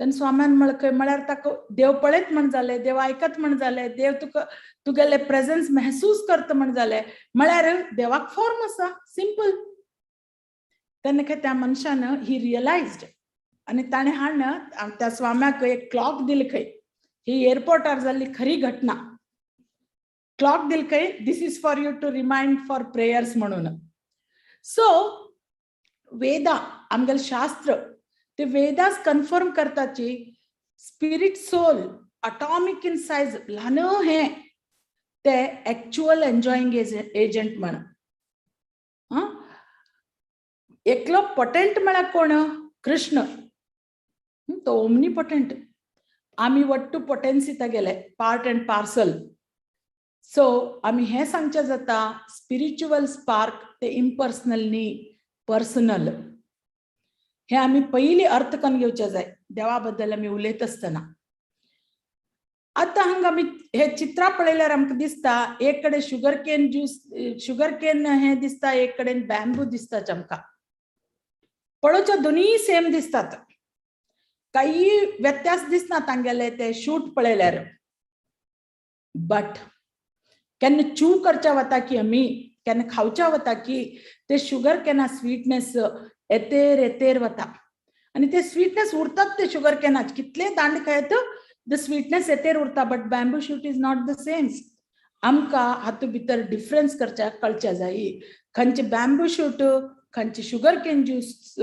तेन्ना स्वाम्यान म्हणलें खंय, म्हळ्यार ताका देव पळयत म्हण जालें, देव आयकत म्हण जालें, देव तुका तुगेले प्रेझन्स महसूस करता म्हण जालें, म्हळ्यार देवाक फॉर्म आसा, सिंपल. तेन्ना खंय त्या मनशान ही रियलायज्ड आनी ताणें हाडून त्या स्वाम्याक एक क्लॉक दिली खंय. ही एअरपोर्टार जाल्ली खरी घटना. क्लॉक दिली खंय, "This is for you to remind for prayers" म्हणून. सो वेदा, आमगेले शास्त्र, ते वेदास कन्फर्म करताची spirit soul atomic in size, ल्हान हे ते एक्चुअल एन्जॉईंग एजंट म्हण. आं, एकलो पोटेंट म्हळ्यार कोण? कृष्ण. तो ओमनी पोटेंट. आमी वट्टू पोटेन्सी तागेले पार्ट अँड पार्सल. सो आमी हें सांगचें जाता, स्पिरिच्युअल स्पार्क ते इम्पर्सनल न्ही, पर्सनल. हे आमी पयलीं अर्थ करून घेवचे जाय देवा बद्दल आमी उलयत आसतना. आतां हांगा आमी हे चित्रां पळयल्यार आमकां दिसता, एक कडेन sugar cane juice, sugar cane हें दिसता, एक कडेन बॅम्बू दिसता. आमकां पळोवच्या दोनूय सेम दिसतात, काही व्यत्यास दिसना तांगेले ते शूट पळयल्यार. बट केन्ना च्यू करच्या वता की आमी केन्ना खावच्या वता की ते शुगर कॅना स्वीटनेस येतेर येतेर वता आनी ते स्वीटनेस उरतात. ते शुगर कॅनाच कितले दांड खायत, the sweetness येतेर उरता, but bamboo shoot is not the same. आमकां हातूंत भितर डिफरन्स करच्या कळच्या जाय, खंयचे बॅम्बू शूट, खंयचे शुगर केन ज्यूस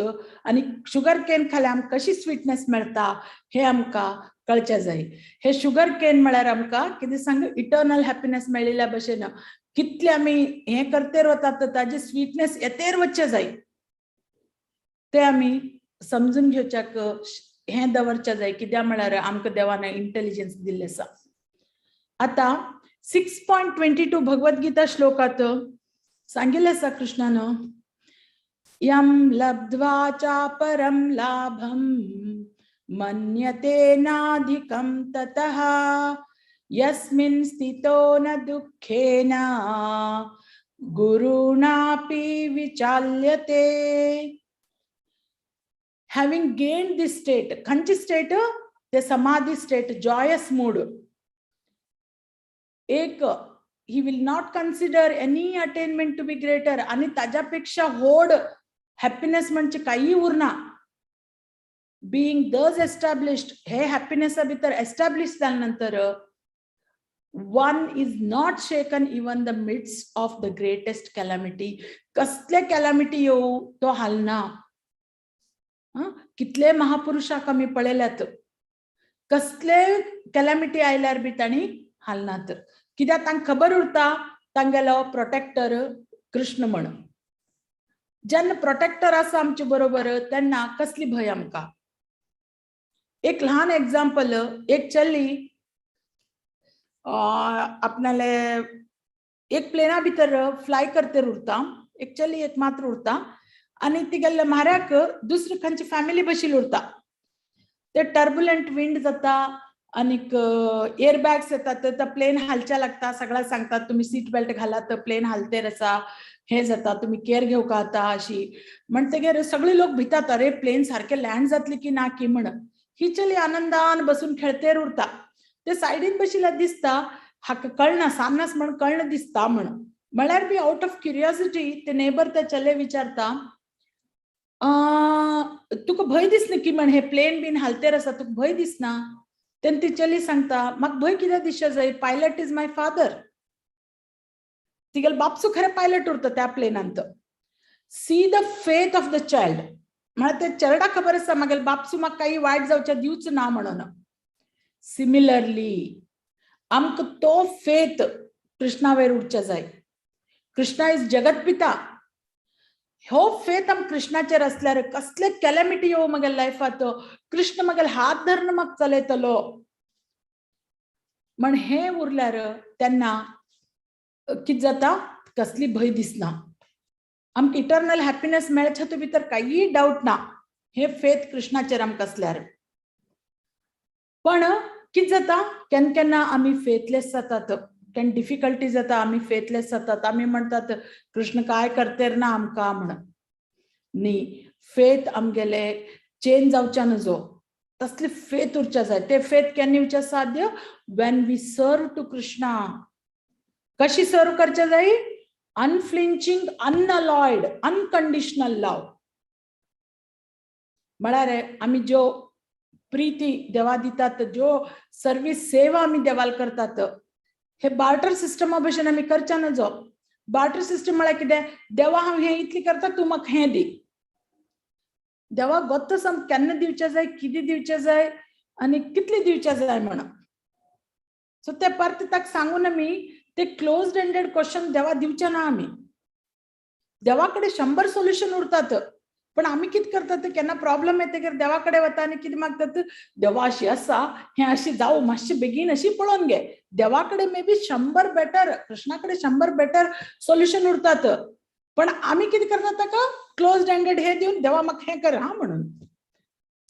आनी शुगर केन खाल्यार आमकां कशी स्वीटनेस मेळटा हे आमकां कळचे जाय. हे शुगर केन म्हळ्यार आमकां कितें सांग, इटर्नल हॅपिनेस मेळिल्ल्या भशेन. कितले आमी हें करतेर वतात, ताजी स्वीटनेस येतेर वचचे जाय. ते आमी समजून घेवच्याक हें दवरचें जाय. कित्याक म्हळ्यार आमकां देवान इंटेलिजन्स दिल्लें आसा. आतां 6.22 भगवत गीता श्लोकात सांगिल्लें आसा कृष्णान, यं लब्ध्वा चापरं लाभं मन्यते नाधिकं ततः, यस्मिन् स्थितो न दुःखेन गुरुणापि विचाल्यते. Having gained this state, खंयची state? ते समाधी state, joyous mood. एक he will not consider any attainment to be greater आणि ताज्यापेक्षा व्हड हॅपीनेस म्हणजे काही उरना. बिईंग दस एस्टॅब्लिश्ड, हे हॅपीनेसा भितर एस्टॅब्लिश जाल्या नंतर one is not shaken even the midst of the greatest calamity. कसले कॅलॅमिटी येऊ, तो हालना. कितले महापुरुषाक आमी पळयल्यात, कसले कॅलॅमिटी आयल्यार बी तांणी हालनात. कित्याक? तांकां खबर उरता तांगेलो प्रोटेक्टर कृष्ण म्हण. जेन्ना प्रोटेक्टर आसा आमचे बरोबर, तेन्ना कसली भंय आमकां? एक ल्हान एग्जाम्पल. एक चली आपणाले एक प्लेना भितर फ्लाय करतेर उरता. एक चली एक मात्र उरता आनी तिगेल्या म्हाऱ्याक दुसरी खंयची फॅमिली बशील उरता. ते टर्बुलंट विंड जाता आनीक एअर बॅग्स येतात, तर प्लेन हालच्या लागता. सगळ्या सांगतात, तुम्ही सीट बेल्ट घालात, प्लेन हालतेर आसा, हे जाता, तुम्ही केअर घेवका आता अशी. म्हणटगीर सगळे लोक भितात, अरे प्लेन सारखे लँड जातली की ना की म्हण. ही चली आनंदान बसून खेळतेर उरता. ते सायडीन बशिल्ल्या दिसता, हाका कळना, सान्नास म्हण कळना दिसता म्हण. म्हळ्यार बी आउट ऑफ क्युरियोसिटी ते नेबर त्या चले विचारता, तुका भंय दिसना की म्हण? हे प्लेन बीन हालतेर आसा, तुका भंय दिसना?" तेन्ना ती चली सांगता, "म्हाका भंय कित्याक दिसचे जाय? Pilot is my father." तिगेलो बापसू खरें पायलट उरता त्या प्लेनांत. See the faith of the child. म्हळ्यार ते चेरडा खबर आसा, मागेले बापसू म्हाका काही वायट जावचें दिवच ना म्हणून. सिमिलरली आमकां तो फेथ कृष्णा वयर उरचे जाय. कृष्णा is जगत पिता. हो फेथ आम कृष्णाचेर आसल्यार कसले कॅलॅमिटी येवं मगेले लायफात, कृष्ण मगेले हात धरून म्हाका चलयतलो म्हण हे उरल्यार तेन्ना कितें जाता? कसली भंय दिसना आमकां. इटर्नल हॅपिनेस मेळचे हातूंत भितर कांय डावट ना, हे फेथ कृष्णाचेर आमकां आसल्यार. पण कितें जाता, केन्ना केन्ना आमी फेथलेस जातात. केन्ना डिफिकल्टी जाता, आमी फेथलेस जातात. आमी म्हणटात, कृष्ण काय करतेर ना आमकां म्हण. न्ही, फेथ आमगेले चेंज जावच्या नजो, तसली फेथ उरच्या जाय. ते फेथ केन्ना येवचें साध्य? When we serve to Krishna. कशी सर्व करचे जाय? Unflinching, unalloyed, unconditional love. म्हळ्यार आमी ज्यो प्रिती देवा दितात, ज्यो सर्वीस, सेवा आमी देवाल करतात, हे बार्टर सिस्टमा भशेन आमी करच्या नजो. बार्टर सिस्टम म्हळ्यार कितें? देवा, हांव हें इतलें करता, तूं म्हाका हें दी. देवा गोत्त सम केन्ना दिवचें जाय, कितें दिवचें जाय आनी कितलें दिवचें जाय म्हणून. सो ते परत ताका सांगून आमी ते क्लोज्ड एंडेड क्वेश्चन देवा दिवचे ना आमी. देवा कडेन 100 सोल्युशन उरतात, पण पण आमी कितें करतात, केन्ना प्रॉब्लम येतकीर देवा कडेन वता आनी कितें मागतात, देवा अशी आसा, हें अशी जावं, मातशें बेगीन अशी पळोवन घे. देवा कडेन मे बी 100 बेटर, कृष्णा कडेन 100 बेटर सोल्युशन उरतात, पण आमी कितें करतात, ताका क्लोज एंडेड हे दिवन देवा म्हाका हें कर हा म्हणून.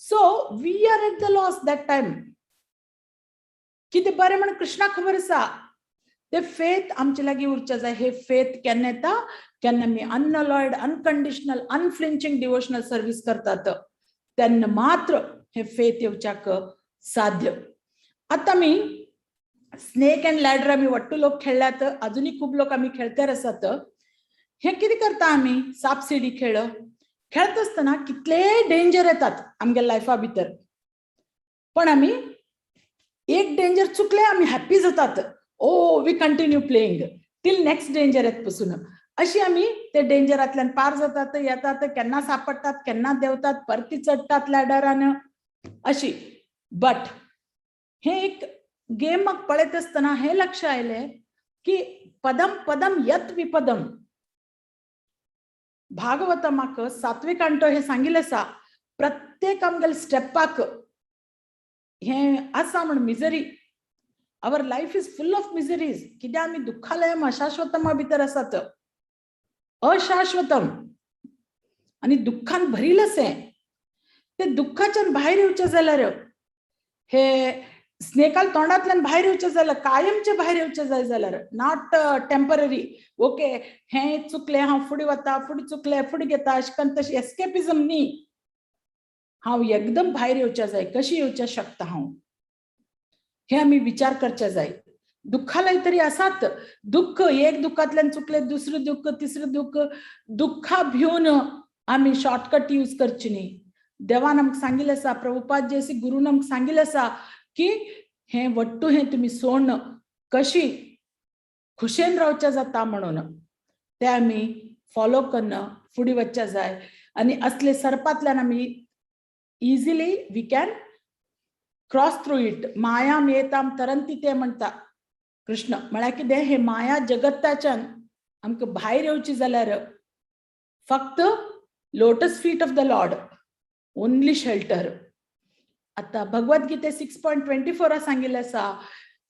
So we are at the loss that time. कितें बरें म्हण कृष्णाक खबर आसा. ते फेथ आमचे लागीं उरचे जाय. हे फेथ केन्ना येता, केन्ना आमी unalloyed, unconditional, unflinching devotional service करतात तेन्ना मात्र हे फेथ येवच्याक साध्य. आतां आमी स्नेक अँड लॅडर आमी वट्टू लोक खेळ्ळ्यात, अजुनूय खूब लोक आमी खेळतर आसात. हे कितें करता आमी, साप सिडी खेळ खेळत आसतना कितले डेंजर येतात आमगे लायफा भितर, पण आमी एक डेंजर चुकले आमी हॅप्पी जातात. Oh, we continue playing till next danger येत पसून. अशी आमी ते डेंजरांतल्यान पार जातात, येतात, केन्ना सापडटात, केन्ना देंवतात, परती चडटात लॅडरान अशी. बट हे एक गेम म्हाका पळयत आसतना हे लक्ष आयलें की पदम पदम यत विपदम. भागवतमाक सातवे कांटो हे सांगिल्लें आसा, प्रत्येक आमगेले स्टेपाक हे आसा म्हण misery. Our life is full of miseries. कित्याक आमी दुःखालयम अशाश्वतमा भितर आसात, अशाश्वतम आनी दुःखान भरिल्लें आसा. ते दुःखाच्यान भायर येवचें जाल्यार, हे स्नेकाल तोंडांतल्यान भायर येवचें जाल्यार, कायमचें भायर येवचें जाय जाल्यार, not temporary, okay हें चुकलें हांव फुडें वता, फुडें चुकलें फुडें घेता, अशें करून तशें एस्केपिझम न्ही. हांव एकदम भायर येवचें जाय, कशी येवचें शकता हांव, हे आमी विचार करचे जाय. दुःखालय तरी आसात, दुःख एक दुःखांतल्यान चुकलें दुसरें दुःख, तिसरें दुःख. दुःखा भिवन आमी शॉर्टकट यूज करची न्ही. देवान आमकां सांगिल्लें आसा, प्रभुपाद जैसी गुरून आमकां सांगिल्लें आसा की हें वट्टू हें तुमी सोडन कशी खुशेन रावचें जाता म्हणून ते आमी फॉलो कन्न फुडें वचचें जाय. आनी असले सर्पांतल्यान आमी easily we can cross through it. मायाम येताम तरंती ते म्हणटा कृष्ण. म्हळ्यार कितें, हे माया जगत्ताच्यान आमकां भायर येवची जाल्यार फक्त lotus feet of the Lord only shelter. आतां भगवद्गीते 6.24 सांगिल्लें आसा,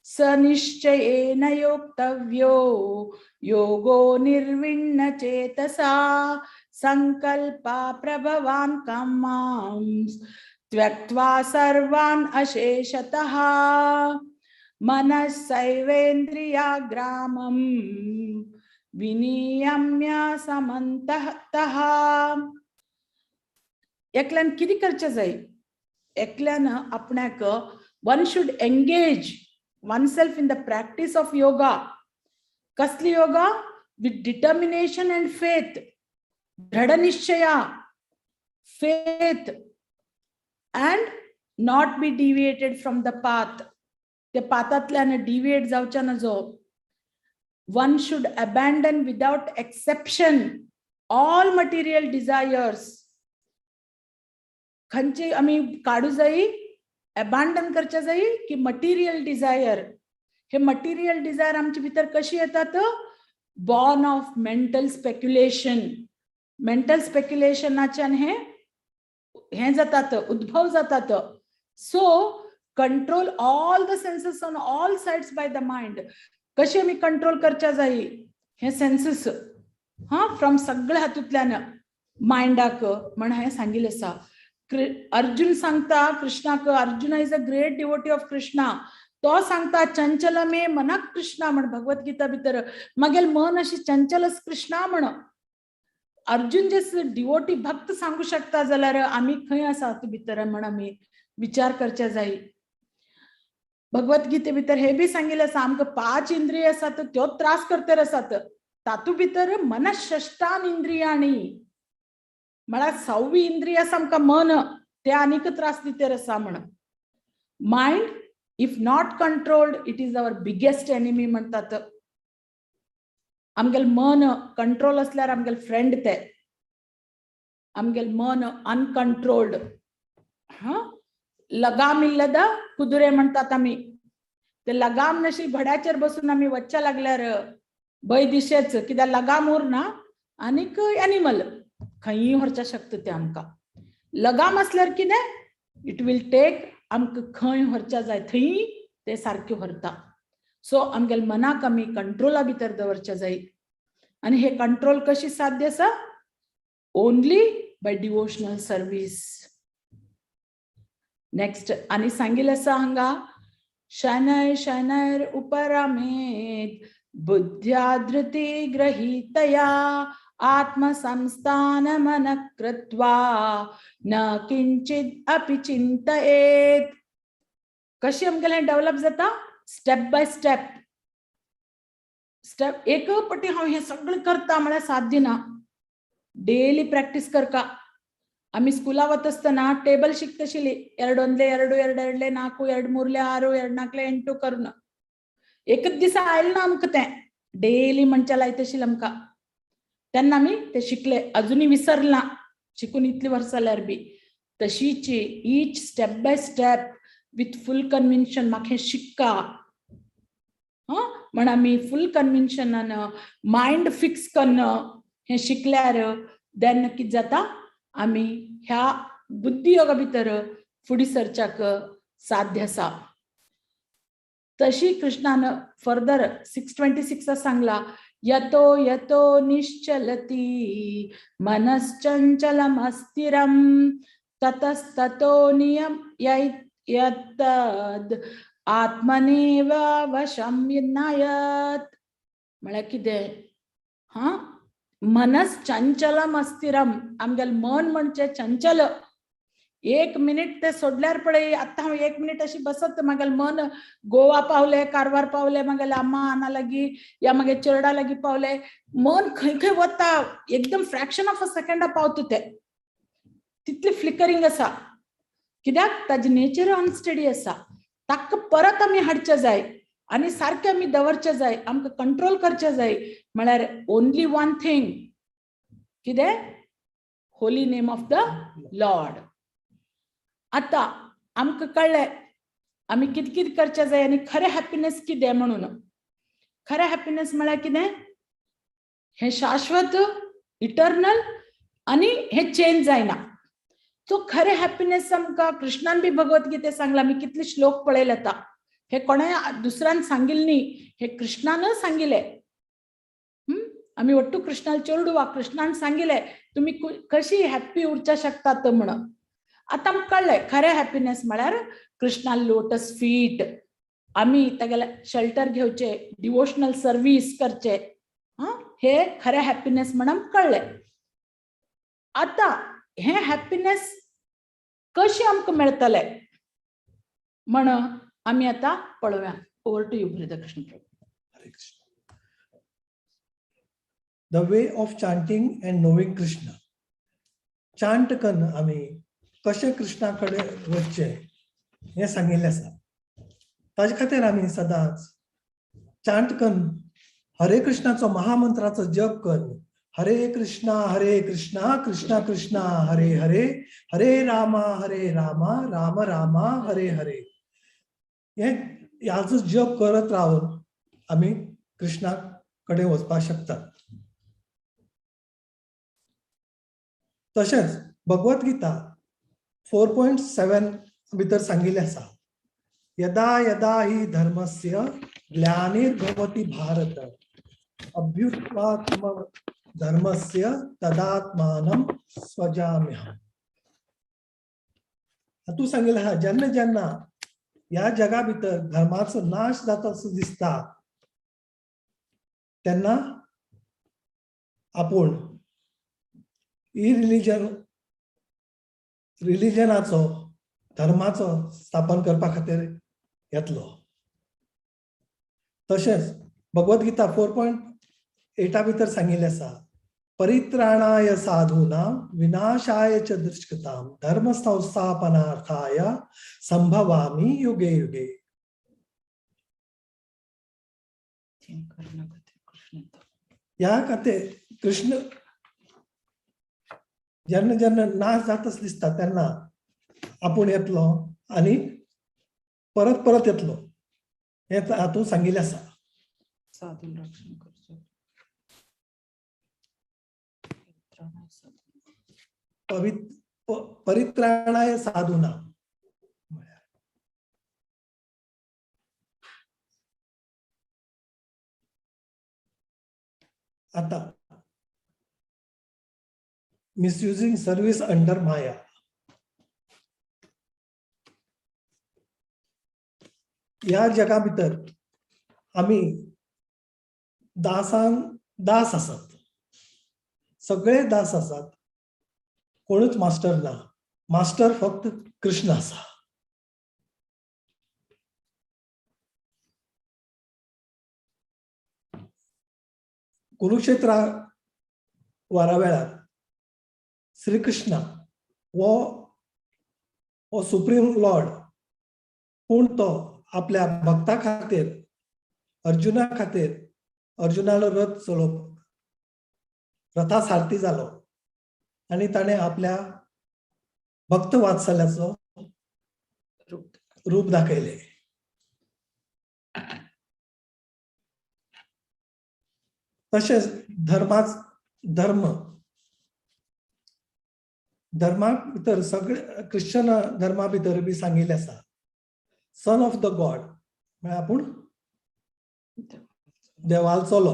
स निश्चयेन योक्तव्यो योगो निर्विण्ण चेतसा संकल्पा प्रभवान कामां त्यक्त्वा सर्वान् अशेषतः मनस्सैवेन्द्रियाग्रामं विनियम्य समन्ततः. एकल्यान कितें करचें जाय, एकल्यान आपणाक one should engage one self in the practice of yoga. कसली yoga? With determination and faith, दृढ निश्चया, faith and not be deviated from the path. त्या पाथांतल्यान डिविएट जावच्या नजो. One should abandon without exception all material desires. खंयचे आमी काडू जाई, अबांडन करच्या जाई की मटेरियल डिझायर. हे मटेरियल डिझायर आमचे भितर कशी येतात? Born of mental speculation. Mental स्पेक्युलेशनाच्यान हे हे जातात, उद्भव जातात. So control all the senses on all sides by the mind. कशी आमी कंट्रोल करच्या जाई हे सेन्सेस हा फ्रॉम सगळ्या हातूंतल्यान मायंडाक म्हण हांवें सांगिल्लें आसा. अर्जुन सांगता कृष्णाक, Arjuna is a great devotee of Krishna. तो सांगता चंचल मे मनाक कृष्णा म्हण भगवद्गीता भितर, मागेल मन अशी चंचलच कृष्णा म्हण. अर्जुन जे डिवोटी भक्त सांगू शकता जाल्यार आमी खंय आसा भितर म्हण आमी विचार करचे जाय. भगवद्गीते भितर हे बी सांगिल्लें आसा, आमकां पांच इंद्रिय आसात त्यो त्रास करतर आसात, तातूंत भितर मनषष्टान इंद्रियाणी म्हळ्यार सव्वी इंद्रिय आसा आमकां मन, ते आनीक त्रास दितेर आसा म्हण. Mind if not controlled, it is our biggest enemy म्हणटात. आमगेल मन कंट्रोल असल्यार आमगेल फ्रेंड ते. आमगेल मन अनकंट्रोल्ड, हा लगाम इल्लद कुदुरे म्हणतात आमी, ते लगाम नशी घोड्याचेर बसून आमी वच्च्या लागल्यार भंय दिशेच, कित्याक लगाम उरना आनीक एनिमल. खंयी व्हरच्या शकता तें आमकां. लगाम आसल्यार कितें, it will take आमकां खंय व्हरच्या जाय थंय ते सारकें व्हरता. सो आमगेले मनाक आमी कंट्रोला भितर दवरच्या जाय. आनी हे कंट्रोल कशी साध्य आसा? Only by devotional service. Next आनी सांगिल्लें आसा हांगा, शनय शनैर उपरमेत बुद्ध्या धृती ग्रहीतया आत्मसंस्थान मनः कृत्वा न किंचित अपि चिंतयेत. कशी आमगेलें डेव्हलप जाता? Step by step step. एक पटी हांव हें सगळें करता म्हळ्यार साध्य ना. डेली प्रॅक्टीस करका. आमी स्कुला वता आसतना टेबल शिकतशिली, ಎರಡು ಒಂದ್ಲೆ ಎರಡು, ಎರಡು ಎರಡ್ಲೆ ನಾಲ್ಕು, ಎರಡು ಮೂರ್ಲೆ ಆರು, ಎರಡು ನಾಲ್ಕಲೆ ಎಂಟು करून. एकच दिसा आयलें ना आमकां तें, डेली म्हणच्या लायतशिल्लें आमकां. तेन्ना आमी ते शिकले, अजुनूय विसरना शिकून इतली वर्सां जाल्यार बी. तशीच each step by step with full conviction, म्हाका हें शिक्का हां म्हण आमी फूल कन्विन्शनान मायंड फिक्स कन्न हें शिकल्यार देन कितें जाता, आमी ह्या बुद्धी योगा भितर फुडें सरच्याक साध्य आसा. तशी कृष्णान फर्दर 626 सांगला, यतो यतो निश्चलती मनश्चंचलमस्थिरम ततस्ततो नियम यत्तद आत्मनेव वशम नयत. म्हळ्यार कितें? हा, मनस चंचलम अस्थिरम. आमगेलें मन म्हणजे चंचल. एक मिनिट ते सोडल्यार पळय, आतां हांव एक मिनिट अशी बसत, म्हागेलें मन गोवा पावले, कारवार पावले, म्हागेले अम्मा आना लागीं या मागे चेरडा लागीं पावले. मन खंय खंय वता, एकदम फ्रॅक्शन ऑफ अ सेकंडा पावता ते, तितली फ्लिकरींग आसा. कित्याक? ताजी नेचर अनस्टडी आसा. ताका परत आमी हाडचे जाय आनी सारकें आमी दवरचे जाय, आमकां कंट्रोल करचे जाय. म्हळ्यार ओनली वन थिंग, कितें? Holy name of the Lord. आतां आमकां कळ्ळें आमी कितें कितें करचें जाय आनी खरें हॅप्पीनेस कितें म्हणून. खरें हॅप्पीनेस म्हळ्यार कितें? हें शाश्वत, इटर्नल आनी हें चेंज जायना. सो खरें हॅप्पीनेस आमकां कृष्णान बी भगवत सांगलां. आमी कितले श्लोक पळयले आतां. हे कोणाय दुसऱ्यान सांगिल्लें न्ही, हे कृष्णान सांगिल्लें. आमी ಒಟ್ಟು कृष्णाल चेरडुवा कृष्णान सांगिल्लें तुमी कशी हॅप्पी उरच्या शकतात म्हणून. आतां आमकां कळ्ळें खरें हॅप्पीनेस म्हळ्यार कृष्णा लोटस फीट. आमी तागेले शेल्टर घेवचे, डिवोशनल सर्वीस करचे, आं, हे खरें हॅप्पीनेस म्हणून कळ्ळें. आतां हें हॅप्पीनेस कशें आमकां मेळटलें म्हण आमी आतां पळोवया. Over to you, Krishna Prabhu. Hare Krishna. The way of chanting and knowing Krishna. Chant कन्न आमी कशें कृष्णा कडेन वचचें हें सांगिल्लें आसा. ताजे खातीर आमी सदांच चांट कन्न हरे कृष्णाचो महामंत्राचो जप कन्न, हरे कृष्णा हरे कृष्णा कृष्णा कृष्णा हरे हरे, हरे रामा हरे रामा राम रामा हरे हरे, हे ह्याचो जप करत रावन आमी कृष्णा कडेन वचपाक शकतात. तशेंच भगवत गीता 4.7 भितर सांगिल्लें आसा, यदा यदा हि धर्मस्य ग्लानिर्भवति भारत अभ्युत्थानात्म धर्मस्य तदात्मानं सृजाम्यहम्. हातूंत सांगिल्लें आहा, जेन्ना जेन्ना ह्या जगा भितर धर्माचो नाश जाता असो दिसता तेन्ना आपूण ही रिलिजनाचो धर्माचो स्थापन करपा खातीर येतलो. तशेंच भगवत गीता 4.8 भितर सांगिल्लें आसा, परित्राणाय साधूनां विनाशाय च दुष्कृतां धर्म संस्थापनार्थाय संभवामी युगे युगे. ह्या खातीर कृष्ण जेन्ना जेन्ना नाश जातच दिसता तेन्ना आपूण येतलो आनी परत परत येतलो हें हातूंत सांगिल्लें आसा. साधून रक्षण करचें. परित्राणाय साधूना. आता मिसयुजिंग सर्व्हिस अंडर माया. ह्या जगा भितर आमी दासान दास आसात, सगळे दास आसात, कोणूच मास्टर ना. मास्टर फक्त कृष्ण आसा. कुरुक्षेत्रा वारा वेळार श्रीकृष्ण हो हो सुप्रीम लॉर्ड, पूण तो आपल्या भक्ता खातीर, अर्जुना खातीर, अर्जुनालो रथ चलोवप, रथा सारथी जालो आनी ताणें आपल्या भक्त वात्सल्याचो रूप दाखयलें. तशेंच धर्म धर्मा भितर सगळे क्रिश्चन धर्मा भितर बी सांगिल्लें आसा, सन ऑफ the God म्हळ्यार आपूण देवाल चलो.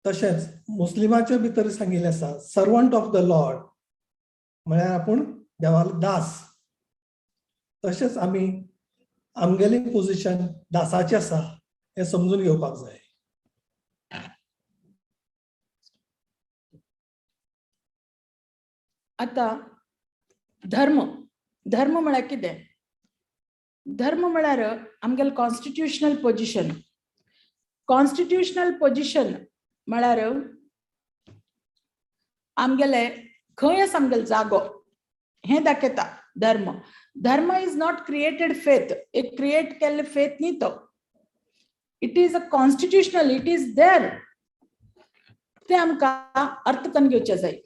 तशेंच मुस्लिमाच्या भितर सांगिल्लें आसा, सर्वंट ऑफ the Lord म्हळ्यार आपूण देवाल दास. तशेंच आमी आमगेली पोजिशन दासाची आसा हें समजून घेवपाक जाय. आतां धर्म, धर्म म्हळ्यार कितें? धर्म म्हळ्यार आमगेलो कॉन्स्टिट्युशनल पोजिशन. कॉन्स्टिट्युशनल पोजिशन म्हळ्यार आमगेले खंय आसा आमगेलो जागो हें दाखयता धर्म. धर्म is not created faith, एक क्रिएट केल्ले फेथ न्ही तो, it is a constitutional, it is there. ते आमकां अर्थ करून घेवचें जाय.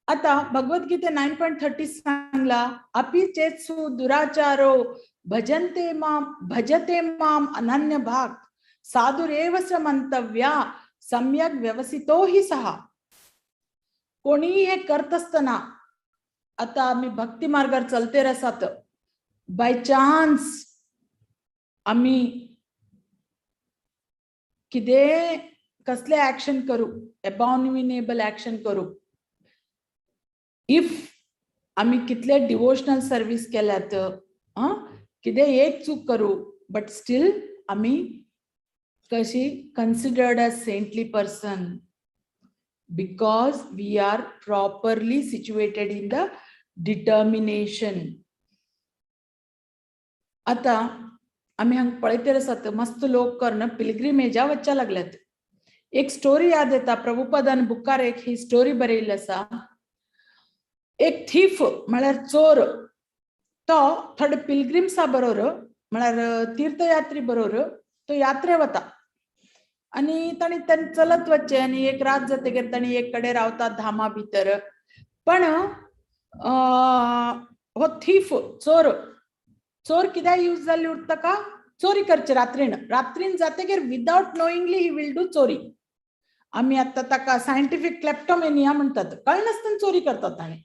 आता भगवद्गीते 9.30 सांगला, अपि चेत्सु दुराचारो भजन्ते माम भजते माम अनन्य भाग साधुरेव स मंतव्या सम्यक व्यवसितो हि सहा. कोणी हे करत असताना, आता आम्ही भक्ती मार्गार चलतेर आसात, बाय चान्स आम्ही कितें कसले ऍक्शन करू, एबॉमिनेबल ऍक्शन करू, if आम्ही कितले डिवोशनल सर्वीस केल्यात, कितें एक चूक करू, बट स्टील आम्ही कशी considered as saintly person because we are properly situated in the determination. आता आम्ही हांगा पळयतर आसात, मस्त लोक करून पिलग्रिमेजा वचच्या लागल्यात. एक स्टोरी याद येता, प्रभुपदान बुकार एक ही स्टोरी बरयल्ली आसा. एक थीफ म्हळ्यार चोर, तो थोडे पिलग्रिम्सा बरोबर म्हळ्यार तीर्थयात्री बरोबर तो यात्रे वता आनी ताणी चलत वचचें आनी एक रात जातकीर ताणी एक कडेन रावतात धामा भितर. पण हो थीफ चोर, चोर कित्याक यूज जाल्ली उरता का चोरी करचे रात्रीन, रात्रीन जातकीर without knowingly he will do चोरी. आमी आतां ताका सायंटिफीक क्लेप्टोमेनिया म्हणटात, कळनासतना चोरी करतात ताणें,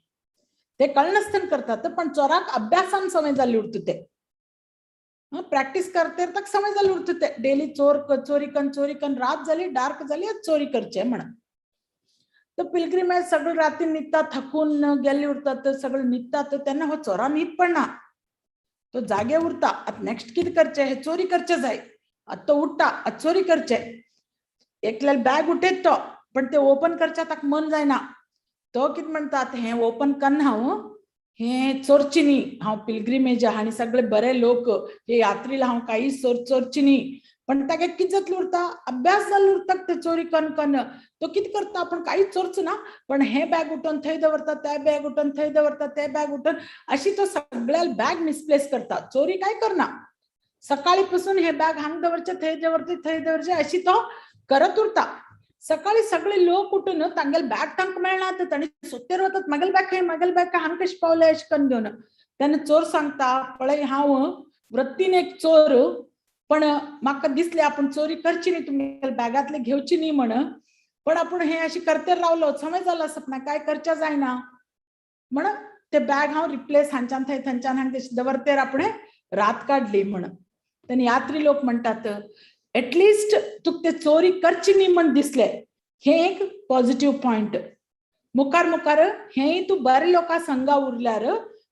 ते कळनासतना करतात, पण चोराक अभ्यासान संवय जाल्ली उरता, ते प्रॅक्टीस करते ताका संवय जाल्ली उरता, ते डेली चोर चोरी कन चोरी कन, रात जाली डार्क जाली चोरी करचे म्हणून. तर पिलग्रिमेज सगळे राती न्हिदता, थकून गेल्ले उरतात, सगळे न्हिदतात, तेन्ना हो चोरा न्हीद पडना, तो जागे उरता. आतां नेक्स्ट कितें करचें, हे चोरी करचें जाय. आतां तो उठ्ठा, आतां चोरी करचें, एकल्यान बॅग उठयत तो, पण ते ओपन करच्या ताका मन जायना. तो कितें म्हणटा, आतां हें ओपन करना हांव, हें चोरची न्ही, हांव पिलग्रिमेज आनी सगळे बरे लोक हे यात्रीला हांव काही चोरची न्ही. पण ताका कितें जातलें उरता, अभ्यास जाल्लो उरता ते चोरी कन कन. तो कितें करता, आपण कांयच चोरचो ना, पण हे बॅग उठोवन थंय दवरता, ते बॅग उठोवन थंय दवरता, ते बॅग उठोवन, अशी तो सगळ्या बॅग मिसप्लेस करता. चोरी काय करना, सकाळी पासून हे बॅग हांग दवरचे, थंय दवरचे, थंय दवरचे, अशी तो करत उरता. सकाळी सगळे लोक उठून तांगेले बॅग तांकां मेळना, तांणी सोदतेर वतात, मागेले बॅग खंय, मागेले बॅग खंय, हांग कशें पावले अशें करून घेवन. तेन्ना चोर सांगता, पळय हांव वृत्तीन एक चोर, पण म्हाका दिसलें आपूण चोरी करची न्ही, तुमगेल्या बॅगांतले घेवची न्ही म्हण. पण आपण हे अशी करते रावलो, समय जाला सपना काय करच्या जायना म्हण ते बॅग हांव रिप्लेस हांच्यान थंय थंयच्यान हांग दवरतेर आपणे रात काडली म्हण. तेन्ना यात्री लोक म्हणटात एटलिस्ट तुका ते चोरी करची न्ही म्हण दिसले, हे एक पॉझिटिव्ह पॉयंट. मुखार मुखार हेंय तूं बरे लोकां संगा उरल्यार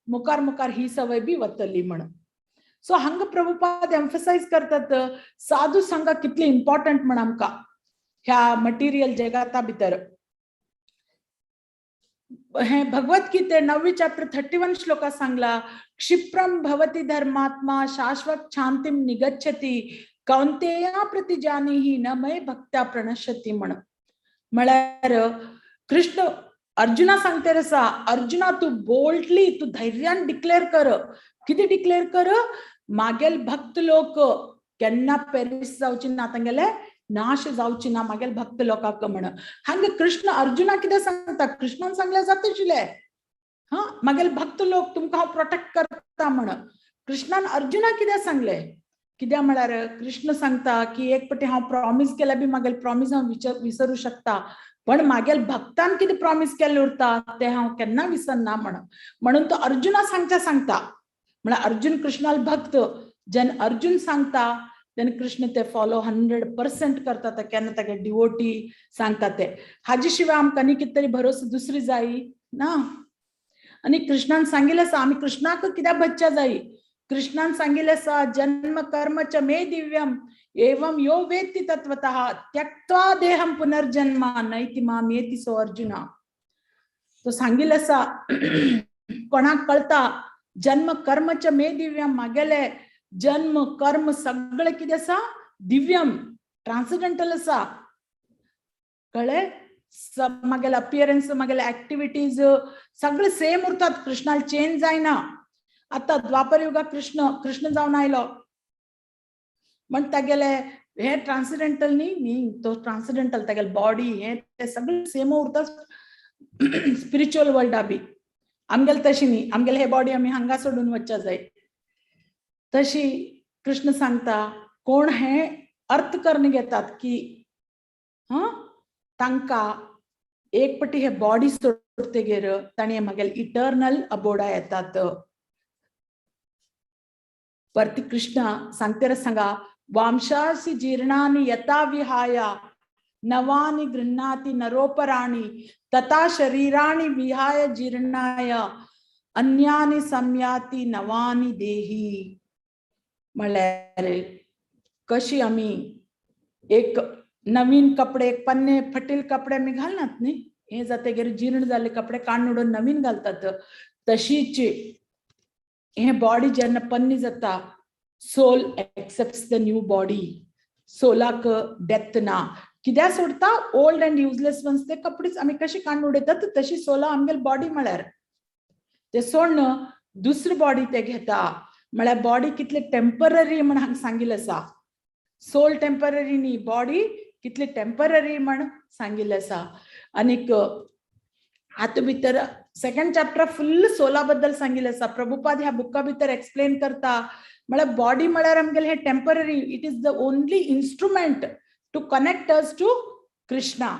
मुखार मुखार ही सवय बी वतली म्हण. सो हांगा प्रभुपाद एम्फसायज करतात साधू संघ कितली इम्पॉर्टंट म्हण आमकां ह्या मटिरियल जगाता भितर. हे भगवत गीते 9वी चॅप्टर 31 श्लोका सांगला, क्षिप्रम भवती धर्मात्मा शाश्वत शांतीम निगच्छती कौंतेया प्रतिजानीही न मय भक्त्या प्रणश्यती म्हण. म्हळ्यार कृष्ण अर्जुना सांगते आसा, अर्जुना तूं बोल्डली तूं धैर्यान डिक्लेअर कर. कितें डिक्लेअर कर? मागेल भक्त लोक केन्ना पेरिस जावची ना, तांगेले नाश जावची ना मागेल भक्त लोकांक म्हण. हांगा कृष्ण अर्जुना कितें सांगता, कृष्णान सांगले जाता आशिल्लें हा मागेल भक्त लोक तुमकां हांव प्रोटेक्ट करता म्हण. कृष्णान अर्जुना कितें सांगले, कित्याक म्हळ्यार कृष्ण सांगता की एक पटी हांव प्रॉमीस केल्या बी मागेल प्रॉमीस हांव विसरू शकता, पण मागेल भक्तान कितें प्रॉमीस केल्लें उरता तें हांव केन्ना विसरना म्हण. म्हणून तो अर्जुना सांगच्या सांगता, म्हळ्यार अर्जुन कृष्णाल भक्त, जेन्ना अर्जुन सांगता तेन्ना कृष्ण ते फॉलो 100% करता, ते केन्ना तागे डिवोटी सांगता ते. हाजे शिवाय आमकां न्ही कितें तरी भरोसो दुसरी जायी ना. आनी कृष्णान सांगिल्लें आसा आमी कृष्णाक कित्याक भजच्या जायी. कृष्णान सांगिल्लें आसा जन्म कर्म च मे दिव्यम एवं यो वेत्ति तत्वतः त्यक्त्वा देहं पुनर्जन्म नैति माम एति सो अर्जुना. तो सांगिल्लें आसा कोणाक कळटा जन्म कर्म च मे दिव्यम, मागेले जन्म कर्म सगळें कितें आसा दिव्यम, ट्रान्सडेंटल आसा, कळ्ळें? मागेले अपियरन्स मागेले ऍक्टिव्हिटीज सगळे सेम उरतात, कृष्णाल चेंज जायना. आतां द्वापर युगाक कृष्ण कृष्ण जावन आयलो म्हण तागेले हे ट्रान्सडेंटल न्ही न्ही तो ट्रान्सडेंटल, तागेले बॉडी हे ते सगळे सेम उरता स्पिरिच्युअल वर्ल्डा बी. आमगेले तशी न्ही, आमगेले हे बॉडी आमी हांगा सोडून वचच्या जाय. तशी कृष्ण सांगता कोण हे अर्थ करून घेतात की हा तांकां एक पटी हे बॉडी सोडतगीर ताणी मागीर इटर्नल अबोडा येतात. परती कृष्ण सांगते सांगा वांशासी जीर्णानि यथा विहाय नवानि गृह्णाति नरोपराणि तथा शरीराणि विहाय जीर्णाय अन्यानि संयाति नवानि देही. म्हळ्यार कशी आमी एक नवीन कपडे एक पन्ने फटील कपडे आमी घालनात न्ही, हे जातगीर जीर्ण जाल्ले कपडे काडून उडोवन नवीन घालतात, तशीच हे बॉडी जेन्ना पन्नी जाता soul accepts the new body. सोलाक death ना, कित्याक सोडता ओल्ड अँड युजलेस वन्स ते कपडेच आमी कशी काडून उडयतात तशी सोला आमगेले बॉडी म्हळ्यार ते सोडून दुसरी बॉडी ते घेता. म्हळ्यार बॉडी कितले टेम्पररी म्हण हांगा सांगिल्लें आसा, सोल टेम्पररी न्ही, बॉडी कितली टेम्पररी म्हण सांगिल्लें आसा. आनीक हातूंत भितर सेकंड चॅप्टर फुल्ल सोला बद्दल सांगिल्लें आसा. प्रभुपाद ह्या बुका भितर एक्सप्लेन करता म्हळ्यार बॉडी म्हळ्यार आमगेले हे temporary, it is the only instrument to connect us to Krishna.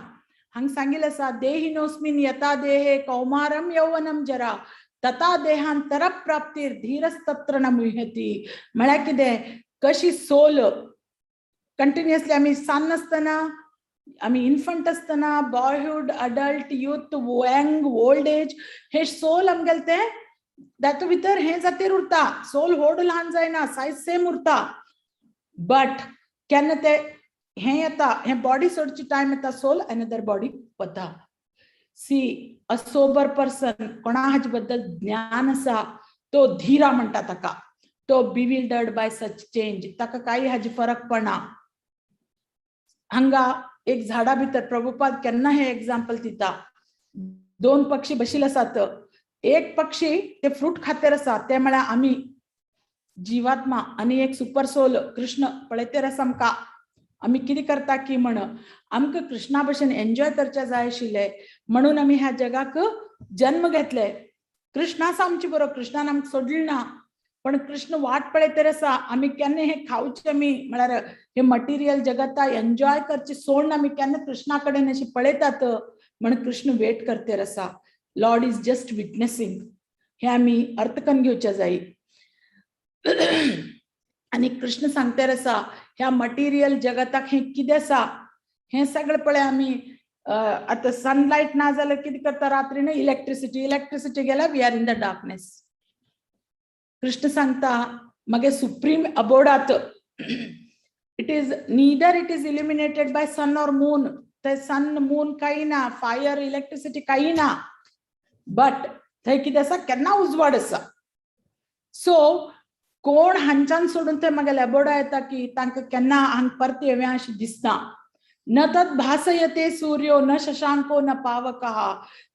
हांगा सांगिल्लें आसा देहिनोस्मिन यथा देहे कौमारम यौवनम जरा तथा देहांतर प्राप्तीर धीरस्तत्र न मुह्यती. म्हळ्यार कितें, कशी सोल कंटिन्युअसली आमी सान आसतना, आमी इन्फंट आसतना, boyhood, adult, youth, young, old age, हे सोल आमगेले ते तातूंत भितर हे जातीर उरता. सोल व्हड ल्हान जायना, सायज सेम उरता. बट केन्ना ते हे येता, हे बॉडी सोडची टायम येता, सोल अनदर बॉडी वता. सी अ सोबर पर्सन, कोणा हाजे बद्दल ज्ञान आसा तो धीरा म्हणटा ताका, तो बिविल्डर्ड बाय सच चेंज, ताका काही हाजे फरक पडना. हांगा एक झाडा भितर प्रभुपाद केन्ना हे एग्जाम्पल दिता, दोन पक्षी बशिल्ले आसात, एक पक्षी ते फ्रूट खातेर आसा, ते म्हळ्यार आमी जीवात्मा, आनी एक सुपर सोल कृष्ण पळयतेर आसा आमकां, आमी कितें करता की म्हण आमकां कृष्णा भशेन एन्जॉय करचे जाय आशिल्ले म्हणून आमी ह्या जगाक जन्म घेतले. कृष्ण आसा आमचे बरोबर, कृष्णान आमकां सोडले ना. पण कृष्ण वाट पळयतर आसा आमी केन्ना हे खावचे, आमी म्हळ्यार हे मटिरियल जगता एन्जॉय करचे सोडून आमी केन्ना कृष्णा कडेन अशें पळयतात म्हण कृष्ण वेट करतेर आसा. Lord is just witnessing. हे आमी अर्थ करून घेवचे जाय. आनी कृष्ण सांगतेर आसा ह्या मटिरियल जगताक हें कितें आसा हें सगळें पळय आमी आतां सनलायट ना जाल्यार कितें करता रात्री न्हय इलेक्ट्रिसिटी, इलेक्ट्रिसिटी गेल्यार we are in the darkness. Krishna सांगता मगे supreme अबोडात it is neither it is illuminated by sun or moon. थंय सन मून काही ना, फायर इलेक्ट्रिसिटी काही ना, बट थंय कितें आसा केन्ना उजवाड आसा. सो कोण हांच्यान सोडून थंय मगेले अबोडा येता की तांकां केन्ना हांग परत येवया अशें दिसना. न तत् भासयते सूर्यो न शशांको न पावकः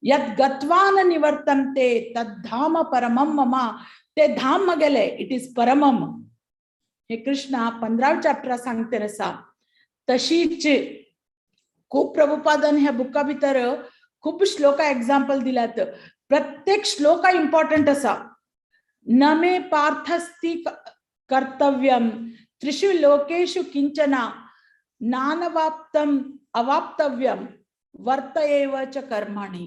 यत् गत्वा न निवर्तन्ते तद्धाम परमं मम. ते धाम मगेले it is परमम. हे कृष्णा 15 चॅप्टर सांगते आसा. तशीच खूब प्रभुपादन ह्या बुका भितर खूब श्लोका एग्जाम्पल दिल्यात. प्रत्येक श्लोका इम्पॉर्टंट आसा. न मे पार्थस्ति कर्तव्यम त्रिषु लोकेषु किंचना नानवाप्तम अवाप्तव्यम वर्त एव च कर्माणि.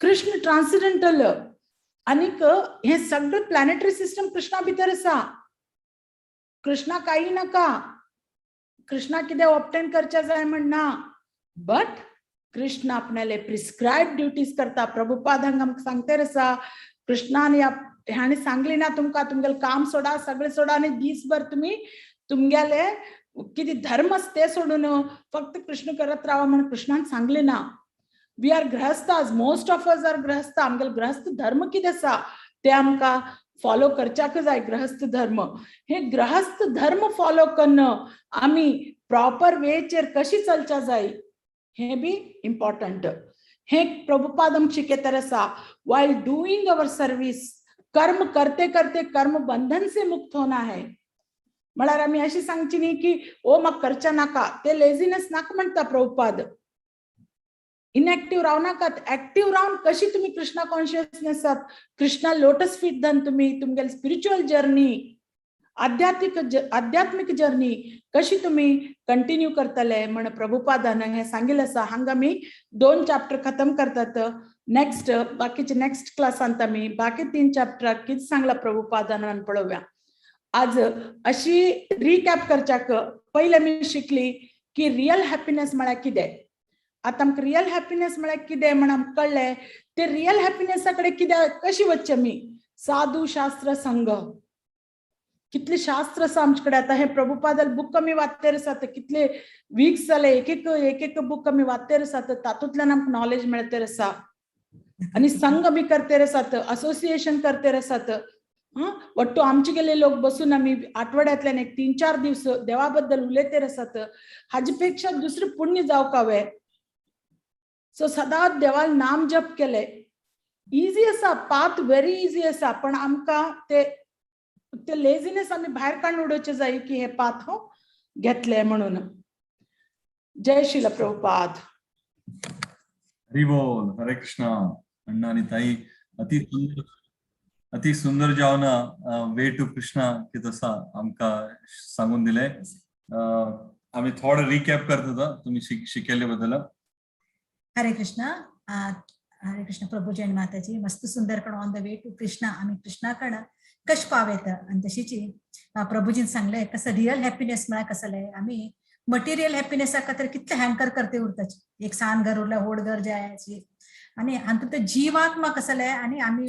कृष्ण ट्रान्सिडेंटल आनीक हे सगळें प्लॅनेटरी सिस्टम कृष्णा भितर आसा. कृष्णा काही नाका, कृष्णा कितें ऑब्टेन करचे जाय म्हण ना, बट कृष्ण आपणाले प्रिस्क्रायब ड्युटीज करता. प्रभुपाद हांगा आमकां सांगतेर आसा कृष्णान ह्या हाणें सांगली ना तुमकां तुमगेलें काम सोडा सगळें सोडा आनी दीसभर तुमी तुमगेले कितें धर्म आसा ते सोडून फक्त कृष्ण करत रावा म्हण कृष्णान सांगलें ना. We are गृहस्थास, most of us are गृहस्थ. आमगेले गृहस्थ धर्म कितें आसा ते आमकां फॉलो करच्याक जाय. गृहस्थ धर्म हे गृहस्थ धर्म फॉलो कन्न आमी प्रॉपर वेचेर कशी चलच्या जाय हे बी इम्पॉर्टंट. हे प्रभुपाद आमकां शिकयतर आसा. वायल डुईंग our service, कर्म करते करते कर्म बंधन से मुक्त होना है. म्हळ्यार आमी अशी सांगची न्ही की ओ म्हाका करचें नाका, ते लेझिनेस नाका म्हणटा प्रभुपाद. इनएक्टिव्ह राव नाकात, ऍक्टिव्ह रावन कशी तुम्ही कृष्णा कॉन्शियसनेसात कृष्णा लोटस फीट धन तुम्ही तुमगेली स्पिरिच्युअल जर्नी, आध्यात्मिक आध्यात्मिक जर्नी कशी तुम्ही कंटिन्यू करतले म्हण प्रभुपादान हे सांगिल्लें आसा. हांगा आमी 2 चॅप्टर खतम करतात. नेक्स्ट बाकीचे नेक्स्ट क्लासांत आमी बाकी 3 चॅप्टर कितें सांगला प्रभुपादान आमी पळोवया. आज अशी रिकॅप करच्याक पयले आमी शिकली की रियल हॅपिनेस म्हळ्यार कितें. आतां आमकां रियल हॅपिनेस म्हळ्यार कितें म्हण आमकां कळ्ळें. ते रियल हॅपिनेसा कडेन कित्याक कशी वचचें आमी? साधू शास्त्र संघ. कितले शास्त्र आसा आमचे कडेन. आतां हे प्रभुपादाल बूक आमी वाचतेर आसा, ते कितले वीक्स जाले एक एक एक एक बूक आमी वाचतेर आसा, तातूंतल्यान आमकां नॉलेज मेळतेर आसा. आनी संघ आमी करतेर आसात, असोसिएशन करतेर आसात. वट्टू आमचे गेले लोक बसून आमी आठवड्यांतल्यान एक 3-4 दिवस देवा बद्दल उलयतेर आसात. हाजे पेक्षा दुसरें पुण्य जावंक हांवें. सो सदांच देवाल नाम जप केले इजी आसा, पाथ व्हेरी इजी आसा, पण आमकां ते ते लेझिनेस आमी भायर काडून उडोवचे जाय की हे पाथ हांव घेतले म्हणून. जय शिल प्रभुपाद. हरी बोल. हरे कृष्णा. अण्णा आणि ताई, अति सुंदर, अति सुंदर जावन वे टू कृष्णा की तसा आमकां सांगून दिले. आमी थोडो रिकॅप करता होता तुम्ही शिकेले बद्दल. हरे कृष्णा. हरे कृष्ण प्रभुजी आणि माताजी. मस्त सुंदरपण on the way to Krishna, आम्ही कृष्णाकडं कश पावेत आणि तशीची प्रभुजीन सांगले कसं रिअल हॅपीनेस म्हळ्यार कसले. आम्ही मटेरियल हॅपीनेसा खातीर कितले हँकर करते उरताची, एक सान घर उरलं व्हड घर जायची आणि हातूंत जीवात्मा कसले आणि आम्ही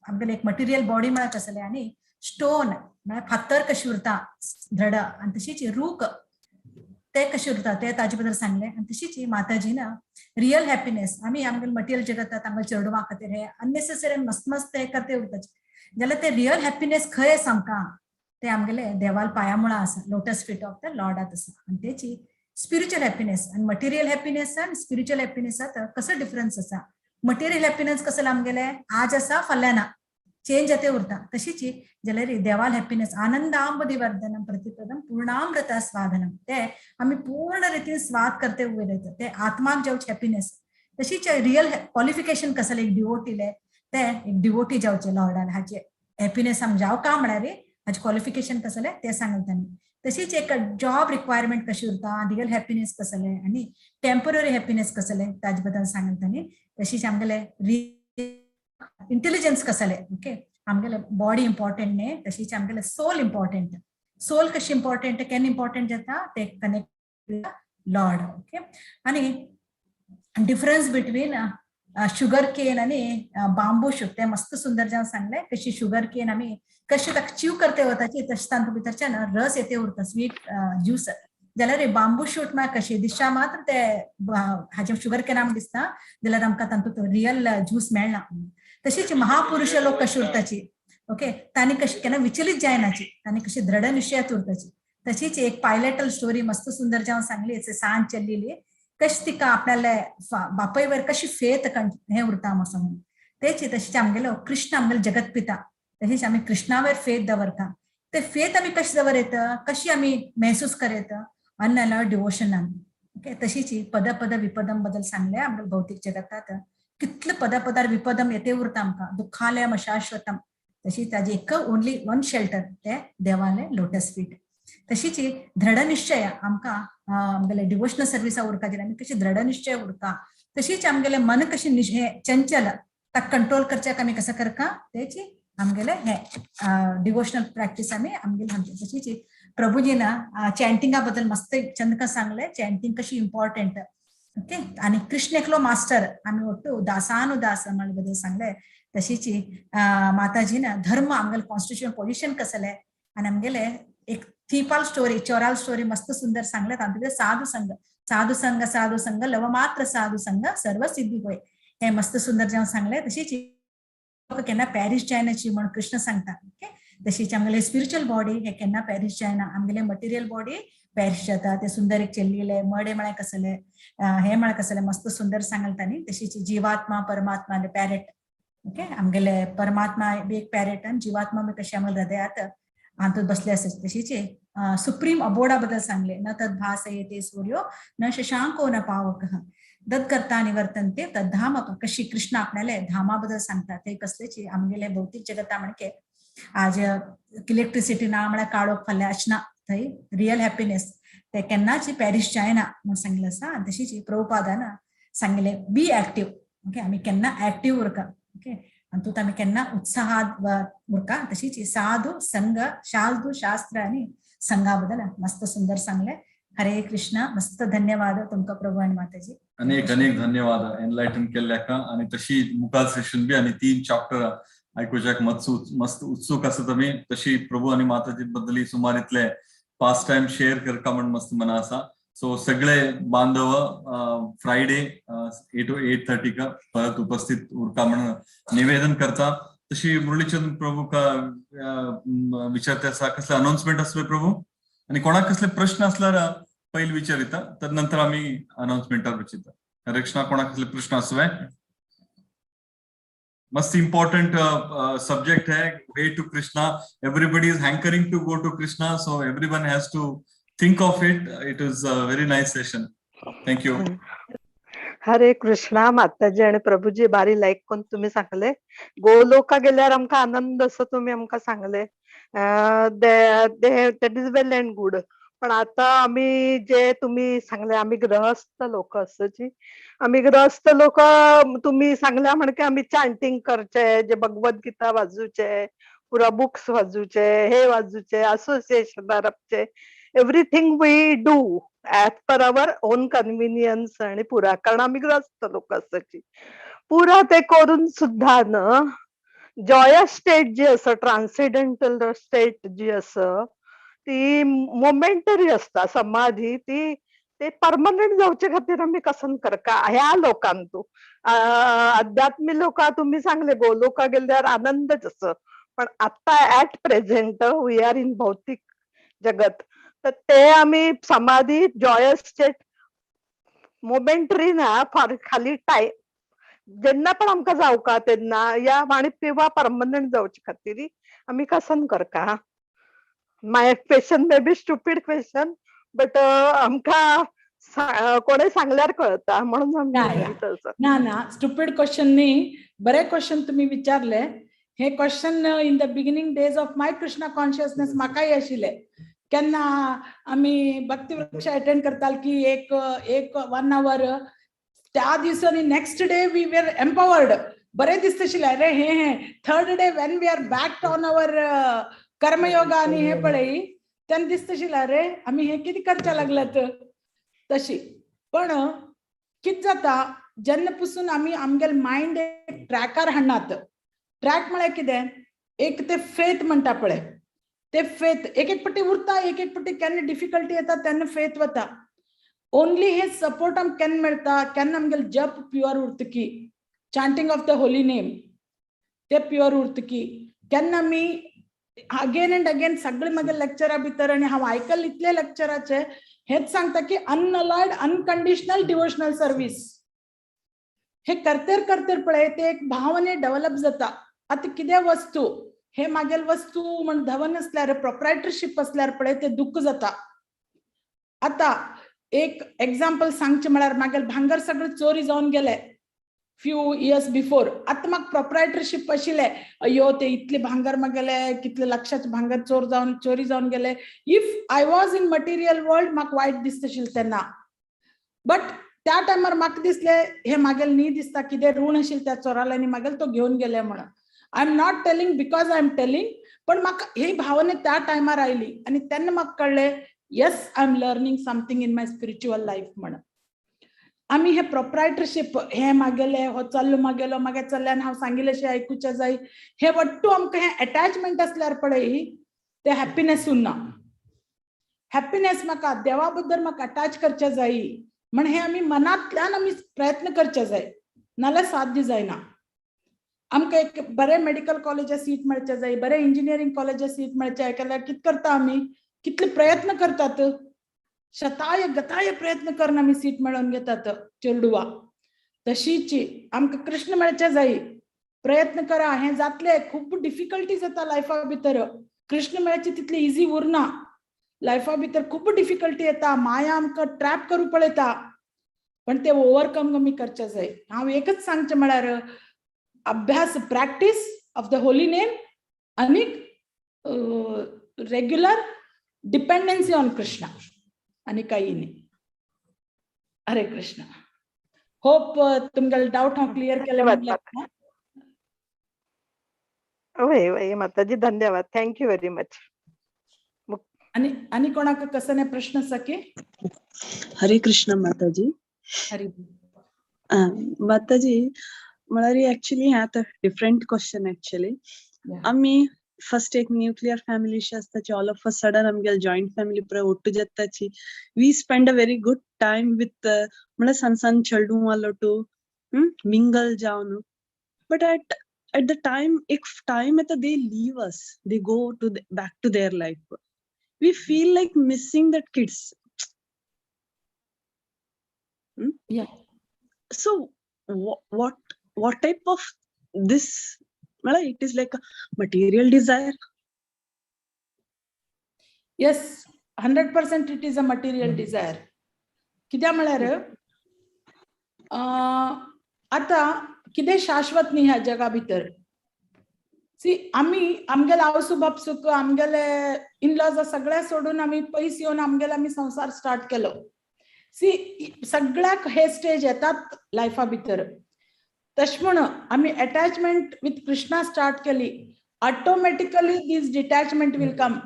आमगेले एक मटेरियल बॉडी म्हळ्यार कसले आणि स्टोन म्हळ्यार फातर कशी उरता धड आणि तशीच रूख ते कशी उरता ते ताजे बद्दल सांगले. आणि तशीच माताजी ना रिअल हॅपीनेस आम्ही आमगेले मटेरियल जगतात आमगे चेडवा खातीर हे अननेसेसरी मस्त मस्त हे करते उरताचे, जाल्यार ते रिअल हॅपीनेस खंय आसा आमकां? ते आमगेले देवाल पाया मुळा आसा, लोटस फीट ऑफ the लॉर्डात आसा. आणि तेची स्पिरिच्युअल हॅपीनेस आणि मटेरियल हॅपीनेस आणि स्पिरिच्युअल हॅपीनेसात कसो डिफरन्स आसा? मटेरियल हॅपीनेस कसं आमगेले आज आसा फाल्यां ना, चेंज जाते उरता. तशीच जाल्यार देवाल हॅपीनेस आनंदांबुधिवर्धनम प्रतिपदम पूर्णामृत स्वादनम, ते आमी पूर्ण रितीन स्वाद करते वयर ते आत्माक जावचे हॅपीनेस. तशीच रियल क्वॉलिफिकेशन कसले एक डिवोटीले, ते एक डिवोटी जावचे लॉर्डान, हाचे हॅपीनेस आम जावं का म्हळ्यार हाचे क्वॉलिफिकेशन कसलें तें सांगलें तांणी. तशीच एक जॉब रिक्वायरमेंट कशी उरता, रियल हॅपिनेस कसलें आनी टेम्पररी हॅपिनेस कसलें ताजे बद्दल सांगलें तांणी. तशीच आमगेले इंटेलिजन्स कसलें, ओके, आमगेले बॉडी इम्पॉर्टंट न्ही, तशीच आमगेले सोल इम्पॉर्टंट. सोल कशी इम्पॉर्टंट, केन्ना इम्पॉर्टंट जाता ते कनेक्ट लॉर्ड. ओके, आनी डिफरन्स बिटवीन शुगर केन आनी बांबू शूट ते मस्त सुंदर जावन सांगले. कशी शुगर केन आमी कशे ताका चीव करते वताची तशें तांतूं भितरच्यान रस येते उरता, स्वीट ज्यूस. जाल्यार बांबू शूट मागीर कशी दिसता मात्र ते हाजे शुगर केना दिसता, जाल्यार आमकां तातूंत रियल ज्यूस मेळना. तशीच महापुरुष लोक कशी उरताची, ओके, तांणी कशी केन्ना विचलित जायनाची, तांणी कशी दृढ निश्चयात उरताची. तशीच एक पायलटल स्टोरी मस्त सुंदर जावन सांगली, सांज चल्लेली कशी तिका आपल्याला बापयवर कशी फेत हे उरता असं म्हणून. तेच तशीच आमगेलो कृष्ण आमगेलो जगतपिता, तशीच आमी कृष्णावर फेत दवरता. ते फेत आमी कशी दवर येता, कशी आमी महसूस कर अन्न डिवोशनान. ओके, तशीच पद पद विपदम बद्दल सांगले. आमच्या भौतिक जगतात कितले पद पदार विपदम येते उरता आमकां, दुःखालयम शाश्वतम. तशी ताजी एक ओनली वन शेल्टर ते देवाले लोटस फीट. तशीच दृढ निश्चय आमकां आमगेले डिवोशनल सर्विसा उरका जाल्यार आमी कशी दृढ निश्चय उरका. तशीच आमगेले मन कशी हे चंचल ताका कंट्रोल करच्याक आमी कसं करका, तेची आमगेले हे डिवोशनल प्रॅक्टीस आमी आमगेले. तशीच प्रभुजीना चॅन्टिंगा बद्दल मस्त चंदका सांगले, चॅन्टिंग कशी इम्पॉर्टंट. ओके, आणि कृष्ण एकलो मास्टर, आमी ಒಟ್ಟು दासानुदास बद्दल सांगले. तशीच माताजीन धर्म आमगेले कॉन्स्टिट्युशन पोझिशन कसले आणि आमगेले एक थीपाल स्टोरी चोराल स्टोरी मस्त सुंदर सांगले. तातूंत साधू संघ, साधू संघ, साधू संघ लवमात्र साधू संघ सर्व सिद्धी होय, हे मस्त सुंदर जेव्हा सांगले. तशीच केन्ना पॅरीस जायनाची म्हणून कृष्ण सांगता. ओके, तशीच आमगेले स्पिरिच्युअल बॉडी हे केन्ना पॅरीस जायना, आमगेले मटेरियल बॉडी पॅरीस जाता. ते सुंदर एक चेल्लेले मडे म्हळ्यार कसले हे म्हळ्यार कसले मस्त सुंदर सांगले तांणी. तशीच जीवात्मा परमात्मा पॅरेट, ओके, आमगेले परमात्मा बी एक पॅरेट आणि जीवात्मा बी कशी आमगेले हृदयात हातूंत बसले आसा. तशीच सुप्रीम अबोडा बद्दल सांगले, न तद भास येते सूर्यो न शशांको न पावक दत्कर्ता निवर्तनते तद्धाम. कशी कृष्ण आपल्याला धामा बद्दल सांगतात, ते कसलेची आमगेले भौतिक जगता म्हणजे आज इलेक्ट्रिसिटी ना म्हळ्यार काळोख फाल्यां अशें ना, थंय रियल हॅपिनेस ते केन्नाच पॅरीस जायना म्हणून सांगिल्लें आसा. आनी तशीच प्रभुपादान सांगिल्लें बी ऍक्टिव्ह. ओके, आमी केन्ना ऍक्टिव्ह उरका. ओके, आनी तूं आमी केन्ना उत्साहात उरका. तशीच साधू संघ, साधू शास्त्र आनी संघा बद्दल मस्त सुंदर सांगले. हरे कृष्णा, मस्त धन्यवाद तुमकां प्रभू आनी माताजी. अनेक अनेक धन्यवाद एनलायटन केल्ल्याका. आणि तशी मुखार सेशन बी आणि 3 चॅप्टर ऐकूच्याक मस्त मस्त उत्सुक आसा तुमी. तशी प्रभू आणि माताजी बद्दल सुमार इतले पास्ट टाइम शेअर करका म्हण मस्त मना आसा. सो सगळे बांधव फ्रायडे 8 to 8:30 का परत उपस्थित उरका म्हणून निवेदन करता. तशी मुरलीचंद प्रभू का विचारते आसा, कसले अनाउन्समेंट आसले प्रभू आणि कोणाक कसले प्रश्न असल्यार पहिले विचारिता, तर नंतर आम्ही अनाउन्समेंटार विचारता. हरे कृष्णा, कोणाक कसले प्रश्न आसवे? मस्त इम्पॉर्टंट सब्जेक्ट है way to Krishna. Everybody is hankering to go to Krishna, so everyone has to think of it. It is a very nice session. Thank you. Hare Krishna माताजी आणि प्रभूजी, बारी लायक करून तुम्ही सांगले. गोलोका गेल्यार आमकां आनंद असो तुम्ही आमकां सांगले, that is well and good. पण आता आम्ही जे तुम्ही सांगले, आम्ही गृहस्थ लोक आसाची, आम्ही गृहस्थ लोक, तुम्ही सांगल्या म्हणजे आम्ही चांटिंग करचे, जे भगवत गीता वाजूचे, पुरा बुक्स वाजूचे, हे वाजूचे, association आपचे, everything we do as per our own convenience. आणि पुरा कारण आम्ही गृहस्थ लोक आसाची, पुरा ते करून सुद्धा न जॉयस स्टेट जी आसा, ट्रान्सेंडेंटल स्टेट जी आसा, ती मोमेंटरी असता. समाधी ती ते परमनंट जावचे खातीर आमी कसन करका ह्या लोकांतू अध्यात्मी लोका तुम्ही सांगले गोलोका गेल्यार आनंदच असो, पण आता at present we are in भौतिक जगत, तर ते आमी समाधी जॉयस स्टेट मोमेंटरी ना, फार खाली टायम जेन्ना पण आमकां जावका तेन्ना या आनी किंवा परमनंट जावचे खातीर आमी कसन करका? My question may be stupid question, but आमकां कोणे सांगल्यार कळता म्हणून आमी या, या. विचारता. ना ना, स्टुपीड क्वेश्चन न्ही, बरे क्वेश्चन तुम्ही विचारले. हे question in the beginning days of my Krishna consciousness म्हाकाय आशिल्लें. केन्ना आमी भक्तिवृक्ष अटेंड करताले की एक एक 1 our, त्या दिसांनी next day we were empowered, बरें दिसता आशिल्लें. अरे हे हे third day when we are back on our कर्मयोगा आनी हे पळय तेन्ना दिसता आशिल्लें अरे आमी हे कितें करच्या लागल्यात तशी. पण कितें जाता जेन्ना पसून आमी आमगेले मायंड ट्रॅकार हाडनात, ट्रॅक म्हळ्यार कितें, एक ते फेथ म्हणटा पळय, ते फेथ एक एक पट्टी उरता, एक एक पट्टी केन्ना डिफिकल्टी येता तेन्ना फेथ वता. ओनली हे सपोर्ट आमकां केन्ना मेळटा, केन्ना आमगेले जप प्युअर उरता की chanting of the holy name ते प्युअर उरता की केन्ना आमी अगेन अँड अगेन सगळे म्हागे लेक्चरा भितर आनी हांव आयकल्ले इतले लेक्चराचे हेच सांगता की अनअलॉयड अनकंडिशनल डिवोशनल सर्वीस हे करतेर करतेर पळय ते एक भावने डेव्हलप जाता. आतां कितें वस्तू हे मागेल वस्तू म्हण धवन आसल्यार प्रोप्रायटरशीप आसल्यार पळय ते दुःख जाता. आतां एक एग्जाम्पल सांगचें म्हळ्यार मागेल भांगर सगळें चोरी जावन गेले फ्यू इयर्स बिफोर. आतां म्हाका प्रोप्रायटरशीप आशिल्लें, अय्यो ते इतले भांगर मागेले कितले लक्षाचे भांगर चोर जावन चोरी जावन गेले. If I was in material world म्हाका वायट दिसता आशिल्लें तेन्ना, बट त्या टायमार म्हाका दिसलें हे मागेल न्ही दिसता कितें ऋण आशिल्लें त्या चोराले आनी मागेल तो घेवन गेले म्हणून. I am not telling because I am telling, पण म्हाका ही भावना त्या टायमार आयली आनी तेन्ना म्हाका कळ्ळें yes I am learning something in my spiritual life म्हणून. आमी हे प्रोप्रायटरशीप हे मागेले हो चल्लो मागेलो मागे चल्ल्यान हांव सांगिल्लें आयकुचें जाय, हे वट्टू आमकां हें एटॅचमेंट आसल्यार पळय ते हॅप्पीनेस उरना. हॅप्पीनेस म्हाका देवा बद्दल म्हाका अटॅच करचें जाय म्हण हे आमी मनांतल्यान आमी प्रयत्न करचे जाय, नाल्यार साध्य जायना. आमकां एक बरें मेडिकल कॉलेजात सीट मेळचें जाय, बरें इंजिनियरींग कॉलेजात सीट मेळचें जाल्यार कितें करता आमी, कितले प्रयत्न करतात, शताय गताय प्रयत्न करून आमी सीट मेळोवन घेतात चेडवा. तशीची आमकां कृष्ण मेळचें जाय, प्रयत्न करा, हें जातलें. खूब डिफिकल्टीज येता लायफा भितर, कृष्ण मेळचे तितली इजी उरना लायफा भितर, खूब डिफिकल्टी येता, माया आमकां ट्रॅप करूं पळयता, पण ते ओवरकम आमी करचें जाय. हांव एकच सांगचें म्हळ्यार अभ्यास, practice of the holy name आनी रेग्युलर डिपेंडन्सी ऑन कृष्णा आनी काही न्ही. हरे कृष्ण. होप तुमगेले डावट हांव क्लियर केले. धन्यवाद. वय वय माताजी, धन्यवाद, thank you very much. आनी आनी कोणाक कसले प्रश्न आसा की? हरे कृष्ण माताजी. हरी. माताजी, म्हळ्यार एक्चुअली हें आतां डिफरंट क्वेश्चन एक्चुअली. आमी फर्स्ट एक न्यूक्लियर फॅमिली आसताची, ऑल ऑफ अ सडन आमगेले जॉईंट फॅमिली पुराय ಒಟ್ಟು जाताची. We spend a very good time with म्हळ्यार सण सण चेडूं टू मिंगल जावन, but at the time एक टायम येता they leave us, they go to back to their life, we feel like missing that kids. So what type of this, well, it is like a material desire? Yes, 100% it is a material desire. कित्याक म्हळ्यार आतां कितें शाश्वत न्ही ह्या जगा भितर. सी, आमी आमगेले आवसू बापसूक आमगेले इनलॉज सगळ्या सोडून आमी पयस येवन आमगेले आमी संवसार स्टार्ट केलो. सी, सगळ्याक हे स्टेज येतात लायफा भितर. तशें म्हण आमी अटॅचमेंट विथ कृष्णा स्टार्ट केली, automatically this detachment will come.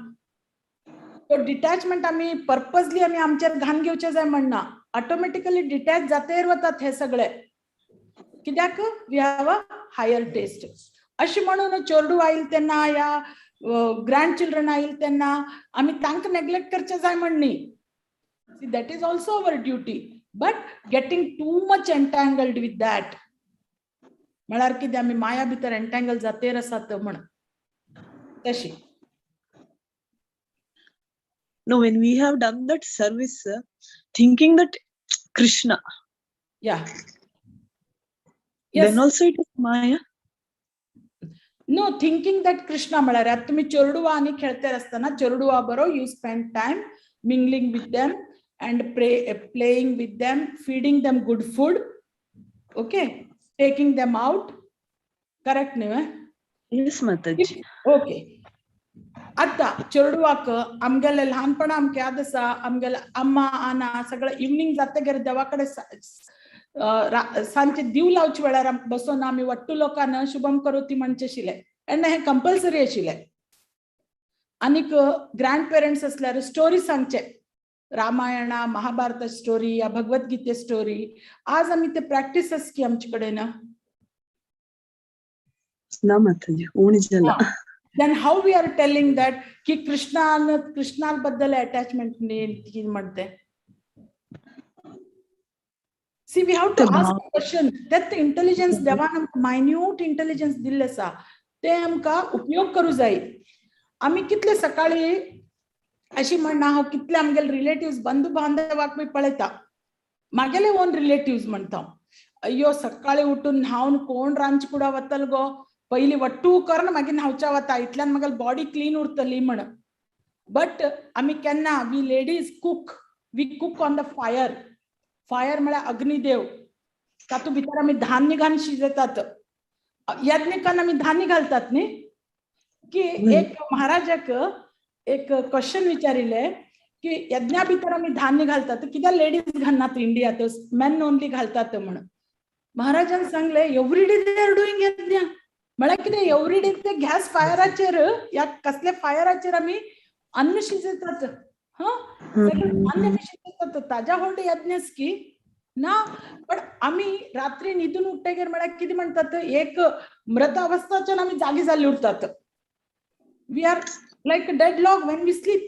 तो डिटॅचमेंट आमी पर्पजली आमी आमचेर घाण घेवचें जाय म्हणना, ऑटोमॅटिकली डिटॅच जातेर वतात हे सगळे, कित्याक we have a higher taste. अशें म्हणून चेडूं आयल तेन्ना या ग्रँड चिल्ड्रन आयल तेन्ना आमी तांकां नेग्लेक्ट करचें जाय म्हण न्ही, that is also our duty, but getting too much entangled with that म्हळ्यार कितें आमी माया भितर एन्टँगल जातेर आसात म्हण तशी. No, when we have done that service, thinking that Krishna, then also it is Maya. No, thinking that Krishna म्हळ्यार आतां तुमी चेडवा आनी खेळते आसतना चेडवा बरो you spend time mingling with them and playing with them, feeding them good food, okay, taking them out, correct न्ही? Yes Mataji. Okay. आतां चेडवाक आमगेले ल्हानपणा आमकां याद आसा, आमगेले अम्मा आना सगळें इवनींग जातगीर देवा कडेन सांजचे दीव लावचे वेळार आमकां बसोन आमी वट्टू लोकांना शुभम करोती म्हणचे आशिल्ले, आनी हें कंपल्सरी आशिल्लें. आनीक ग्रँड पेरंट्स आसल्यार स्टोरी सांगचे, रामायणा महाभारत स्टोरी या भगवत गीते स्टोरी. आज आमी ते प्रॅक्टीस आसा की आमचे कडेन? ना माताजी, उणी जाला. Then how we are telling that की कृष्णान कृष्णा बद्दल अटॅचमेंट कितें म्हणते? See, we have to ask question. तेच इंटेलिजन्स देवान आमकां मायन्यूट इंटेलिजन्स दिल्लें आसा, ते आमकां उपयोग करूं जाय. आमी कितले सकाळी अशी म्हणना, हांव कितले आमगेले रिलेटिव्स बंधू बांधवाक बी पळयता, मागेले ओन रिलेटिव्स म्हणटा, अय्यो सकाळी उठून न्हावन कोण रांदचे कुडा वतल गो, पयली वट्टू कर मागीर न्हावच्या वता, इतल्यान मागीर बॉडी क्लीन उरतली म्हण. बट आमी केन्ना, we ladies cook, we cook on the fire. Fire म्हळ्यार अग्निदेव, तातूंत भितर आमी धान्य घालून शिजयतात. यज्ञकान आमी धान्य घालतात न्ही की. एक महाराजाक एक क्वेश्चन विचारिल्ले की यज्ञा भितर आमी धान्य घालतात, कित्याक लेडीज घालनात इंडियात, मेन ओनली घालतात म्हण. महाराजान सांगले, every day they are doing यज्ञ. म्हळ्यार कितें, एवरीडे ते गॅस फायराचेर या कसले फायराचेर आमी अन्न शिजयतात. हा, सगळें धान्य आमी शिजयतात, ताज्या व्हडलें यज्ञच की ना? पण आमी रात्री न्हिदून उठ्ठगीर म्हळ्यार कितें म्हणटात, एक मृत अवस्थाच्यान आमी जागी जाल्ले उरतात. We are like dead log when we sleep.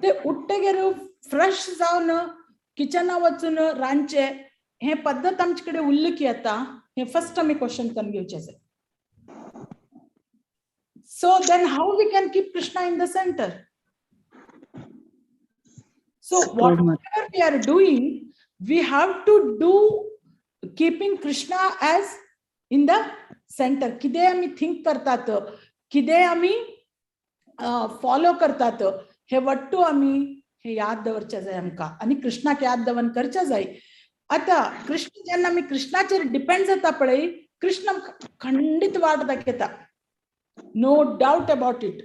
ते उठ्ठगीर फ्रेश जावन किचना वचून रांदचे हे पद्दत आमचे कडेन उरली की आतां? हे फर्स्ट आमी क्वेश्चन करून घेवचें आसा. So then how we can keep Krishna in the center? So whatever we are doing, we have to do keeping Krishna as in the center. कितें आमी थिंक करतात, कितें आमी फॉलो करतात, हे वट्टू आमी हे याद दवरचे जाय आमकां आनी कृष्णाक याद दवर करचे जाय. आतां कृष्ण, जेन्ना आमी कृष्णाचेर डिपेंड जाता पळय, कृष्ण आमकां खंडीत वाट दाखयता, no doubt about it.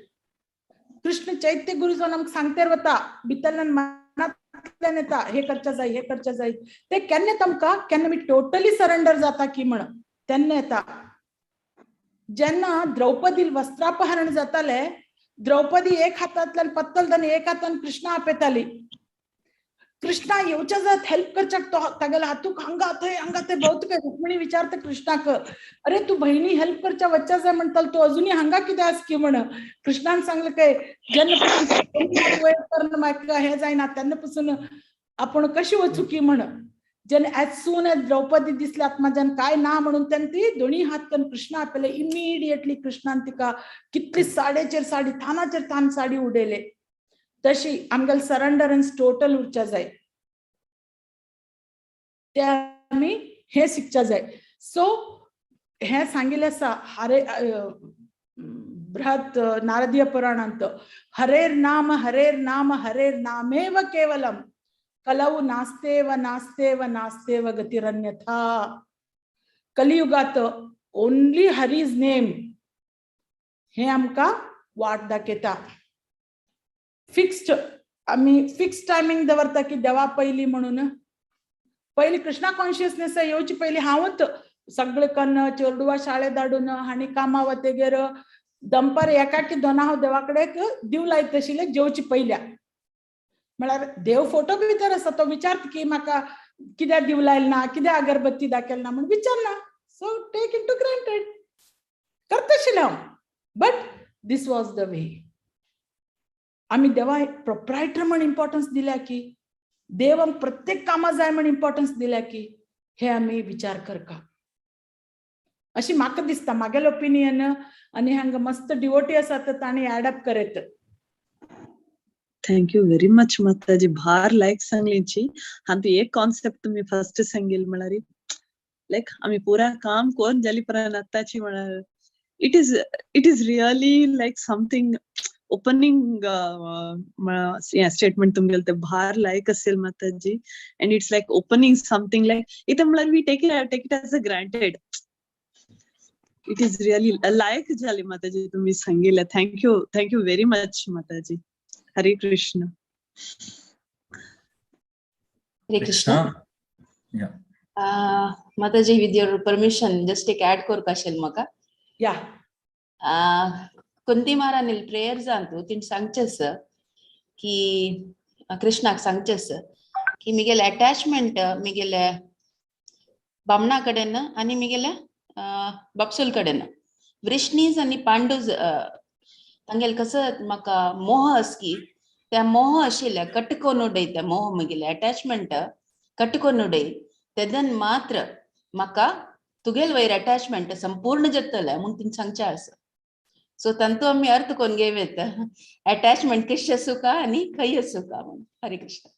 Krishna चैत्य गुरु जावन आमकां सांगतेर वता, भितरल्यान मनांतल्यान येता, हे करचे जाय, हे करचे जाय. ते केन्ना येता आमकां? केन्ना आमी टोटली सरेंडर जाता की म्हण तेन्ना येता. जेन्ना द्रौपदी वस्त्रापहरण जाताले, द्रौपदी एक हातांतल्यान पत्तल धरून एक हातान कृष्णा आपयताली. कृष्णा येवच्या जात हेल्प करच्याक, तो तागेल्या हातूक हांगा थंय हांगा थंय भोंवता काय. रुक्मिणी विचारता कृष्णाक, अरे तू बहिणी हेल्प करच्या वच्चा जाय म्हणटाल, तूं अजुनूय हांगा कितें आस की म्हण. कृष्णान सांगलें काय, जेन्ना पासून वयर करून म्हाका हें जायना तेन्ना पासून आपूण कशी वचूं की म्हण. जेन्ना एज सून एज द्रौपदी दिसल्यात म्हाज्यान काय ना म्हणून, तेन्ना ती दोनी हात करून कृष्णा आपयले. इमिडिएटली कृष्णान तिका कितली साडेचेर साडी, थानाचेर थान साडी उडयले. तशी आमगेले सरेंडरन्स टोटल उरच्या जाय, ते आमी हें शिकच्या जाय. सो हें सांगिल्लें आसा हरे बृहत नारदीय पुराणांत, हरेर नाम हरेर नाम हरेर नामेव केवलम कलौ नास्तेव नास्तेव नास्तेव गतिरन्यथा. कलियुगात ओनली हरीज नेम हे आमकां वाट दाखयता. फिक्स्ड आमी फिक्स टायमींग दवरता की देवा पयली म्हणून. पयली कृष्णा कॉन्शियसनेस येवचे पयली हांवूच सगळे कन्न चेडवा शाळेत धाडून आनी कामा वतगीर दनपार एकाकी दोना हांव देवा कडेन दिव लायत आशिल्लें जेवचे पयल्या. म्हळ्यार देव फोटो भितर आसा, तो विचारता की म्हाका कित्याक दिव लायल ना, कित्याक अगरबत्ती दाखयल ना म्हण विचारना. So take it to granted करता आशिल्लें हांव, but this was the way. आमी देवा प्रोप्रायटर म्हण इम्पॉर्टन्स दिल्या की देव आमकां प्रत्येक कामां जाय म्हण इम्पॉर्टन्स दिल्या की, हे आमी विचार करका अशी म्हाका दिसता, म्हागेलें ओपिनियन. आनी हांगा मस्त डिवोटी आसा तर तांणी एड अप करत. Thank you very much माताजी, भार लायक सांगलीची. हातूंत एक कॉन्सेप्ट तुम्ही फर्स्ट सांगेल म्हळ्यार लायक आमी पुरा काम कोण जाली पर्यंत आताची म्हळ्यार it is really like something opening statement तुमगेले ते भार लायक असेल माताजी, and it's like opening something like इथे म्हळ्यार we take it as a granted. It is really लायक जाली माताजी तुम्ही सांगितलं. Thank you, thank you very much Mataji. Hare Krishna. Hare Krishna. Mataji, with your permission, just एक ऍड करूक आशिल्लें म्हाका. या. कुंती महारानील प्रेयर जावन तिणें सांगचें की कृष्णाक सांगचें की मिगेले अटॅचमेंट मिगेले बामणा कडेन आनी मिगेल्या बापसूल कडेन, वृष्णीज आनी पांडूज, तांगेले कसो म्हाका मोह आसकी त्या मोह आशिल्ल्या कट कोन्न उडय, त्या मोह मिगेले अटॅचमेंट कट कोन्न उडय, तेदन मात्र म्हाका तुगेल वयर अटॅचमेंट संपूर्ण जातलें म्हूण तिणें सांगचें आसा. सो तांतू आमी अर्थ कोन्न घेवं येता अटॅचमेंट कशी आसूका आनी खंय आसूका म्हूण. हरे Krishna.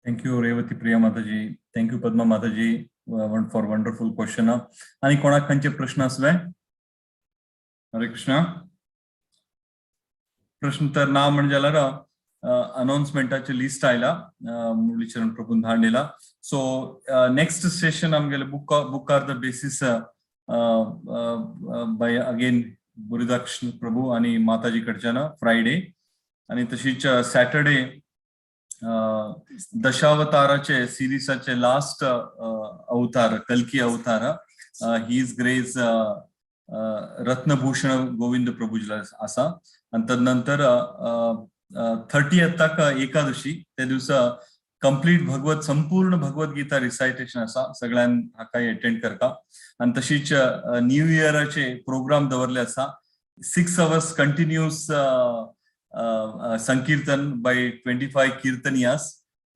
Thank you Revati Priya Mataji, thank you Padma Mataji for wonderful question. आणि कोणाक खंयचे प्रश्न आसले? हरे कृष्णा. प्रश्न तर ना म्हण जाल्यार अनाउन्समेंटाचे लिस्ट आयला, मुरलीचरण प्रभून धाडलेला. सो नेक्स्ट सेशन आमगेले book are the basis by again Bhuridakshan Prabhu आणि माताजी कडच्यान फ्रायडे, आणि तशीच सॅटर्डे दशावताराचे सिरीसाचे लास्ट अवतार, कल्की अवतार, his grace Ratnabhushan Govind प्रभूजीला असा. आणि तदनंतर 30 ताक एकादशी, त्या दिवसा कंप्लीट भगवत संपूर्ण भगवद्गीता रिसायटेशन असा. सगळ्यां हाकाय अटेंड करता. आणि तशीच न्यू इयराचे प्रोग्राम दवरले असा, 6 hours continuous Sankirtan bye 25 कीर्तनियास.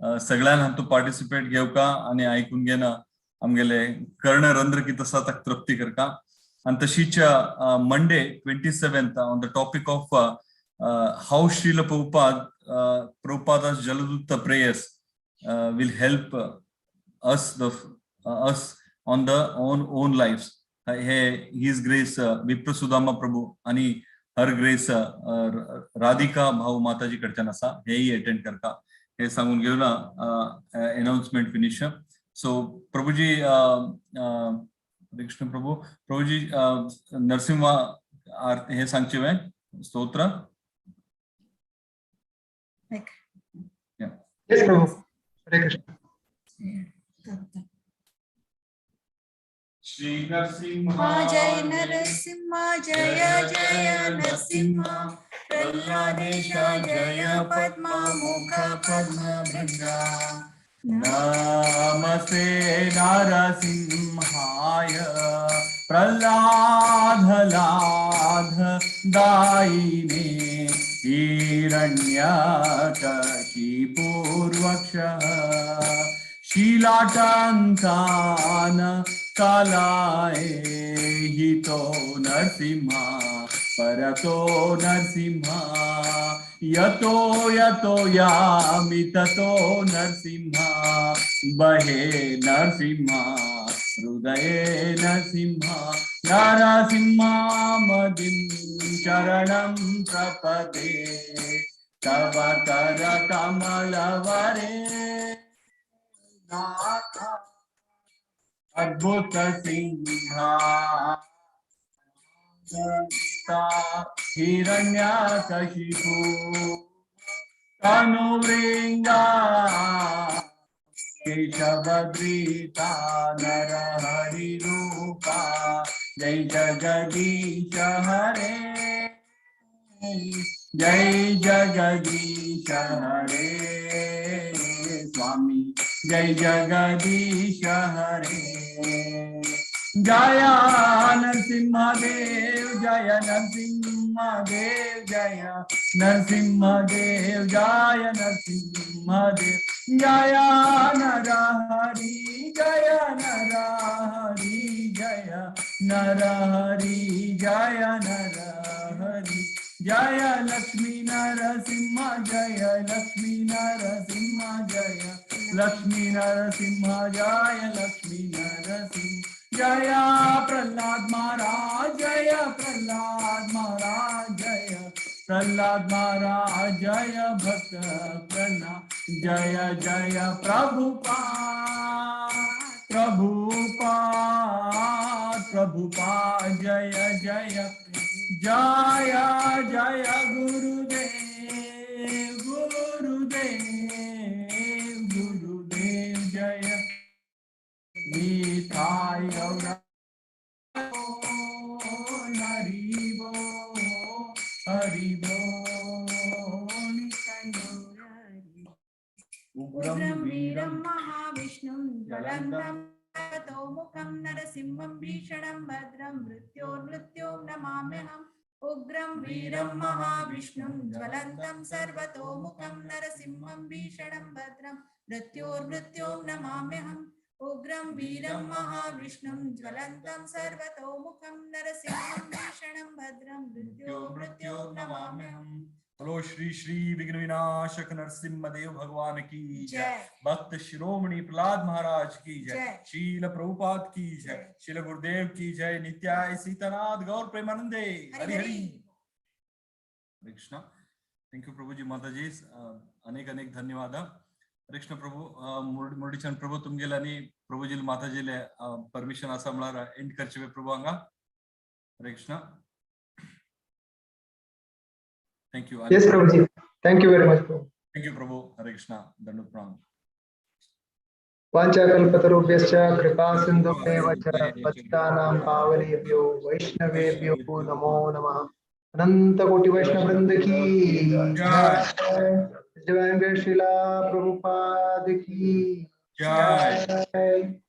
सगळ्यांना हातूंत पार्टिसिपेट घेवका आणि ऐकून घेणं आमगेले कर्णरंध्र कित आसा ताका तृप्ती करका. आणि तशीच Monday 27th on the topic of how Srila Prabhupada's Jaladuta prayers will help us on the own own lives, hey his grace Viprasudama Prabhu आणि हर ग्रेस राधिका भाऊ माताजी कडच्यान आसा. हेही अटेंड करता हे सांगून घेऊन अनाउन्समेंट फिनिश. सो प्रभूजी, कृष्ण प्रभू, प्रभूजी, नरसिंह हे सांगचे वे स्तोत्र. Yes, Prabhu. Hare Krishna. Shri Narasimha जय नरसिंह, जय जय नरसिंह, प्रह्लादेश जय, पद्मा मुख पद्म भृंगा. नमस्ते नरसिंहाय प्रह्लाद दायिने हिरण्यकशिपुर्वक्ष शिलाटङ्कान कालाय हितो नरसिंह परतो नरसिंह यतो यतो यामि ततो नरसिंह बहे नरसिंह हृदये नरसिंह नरसिंहामदिं शरणं प्रपदे तव कर कमलवरे नाथ अद्भुत सिंहा हिरण्यकशिपु तनुभृङ्गा केशवधृता नरहरिरूपा जय जगदीश हरे, जय जगदीश हरे स्वामी, जय जगदीश हरे. जय नरसिंहदेव, जय नरसिंहदेव, जय नरसिंहदेव, जय नरसिंहदेव, जय नरहरि, जय नरहरि, जय नरहरि, जय नरहरि, जय लक्ष्मी नरसिंह, जय लक्ष्मी नरसिंह, जय लक्ष्मी नरसिंह, जय लक्ष्मी नरसिंह, जय प्रहलाद महाराज, जय प्रहलाद महाराज, जय प्रहलाद महाराज, जय भक्त प्रहलाद, जय जय प्रभुपाद, प्रभुपाद. प्रभुपाद, जय जय जय जय गुरुदेव, गुरुदेव गुरुदेव जय. निताय हरि बोल, हरि बोल. उग्रं उग्रं वीरं वीरं महाविष्णुं ज्वलन्तं ज्वलन्तं ततोमुखं नरसिंहं भीषणं भद्रं मृत्योर्मृत्यों नमाम्यहम्. उग्रं वीरं महाविष्णुं ज्वलन्तं सर्वतोमुखं नरसिंहं भीषणं भद्रं मृत्योर्मृत्यों नमाम्यहम्. उग्रं वीरं महाविष्णुं ज्वलन्तं सर्वतोमुखं नरसिंहं भीषणं भद्रं मृत्योर्मृत्यों नमाम्यहम्. बोलो श्री श्री विघ्न विनाशक नरसिंह देव भगवान की जय. जय. भक्त शिरोमणि प्रहलाद महाराज की जय. जय. शील प्रभुपाद की जय. जय. शील गुरुदेव की जय. नित्याय सीतानाथ गौर प्रेमानंदे. हरी हरी हरी. हरी. हरे Krishna. Thank you Prabhuji, Mataji, अनेक अनेक धन्यवाद. हरे कृष्ण प्रभू. मुरडीचंद प्रभू, तुमगेले आनी प्रभुजी माताजीले परमिशन आसा म्हळ्यार एंड करचे प्रभू हांगा. हरे Krishna, thank you. Yes Prabhuji, thank you very much. Thank you Prabhu. Hare Krishna, दंड प्रणाम. वाञ्छाकल्पतरुभ्यश्च कृपा सिन्धुभ्येव च पतितानां पावनेभ्यो वैष्णवेभ्यो नमो नमः. अनंत कोटि वैष्णव वृंद की जय. जय. श्रीला प्रभुपाद की जय. जय.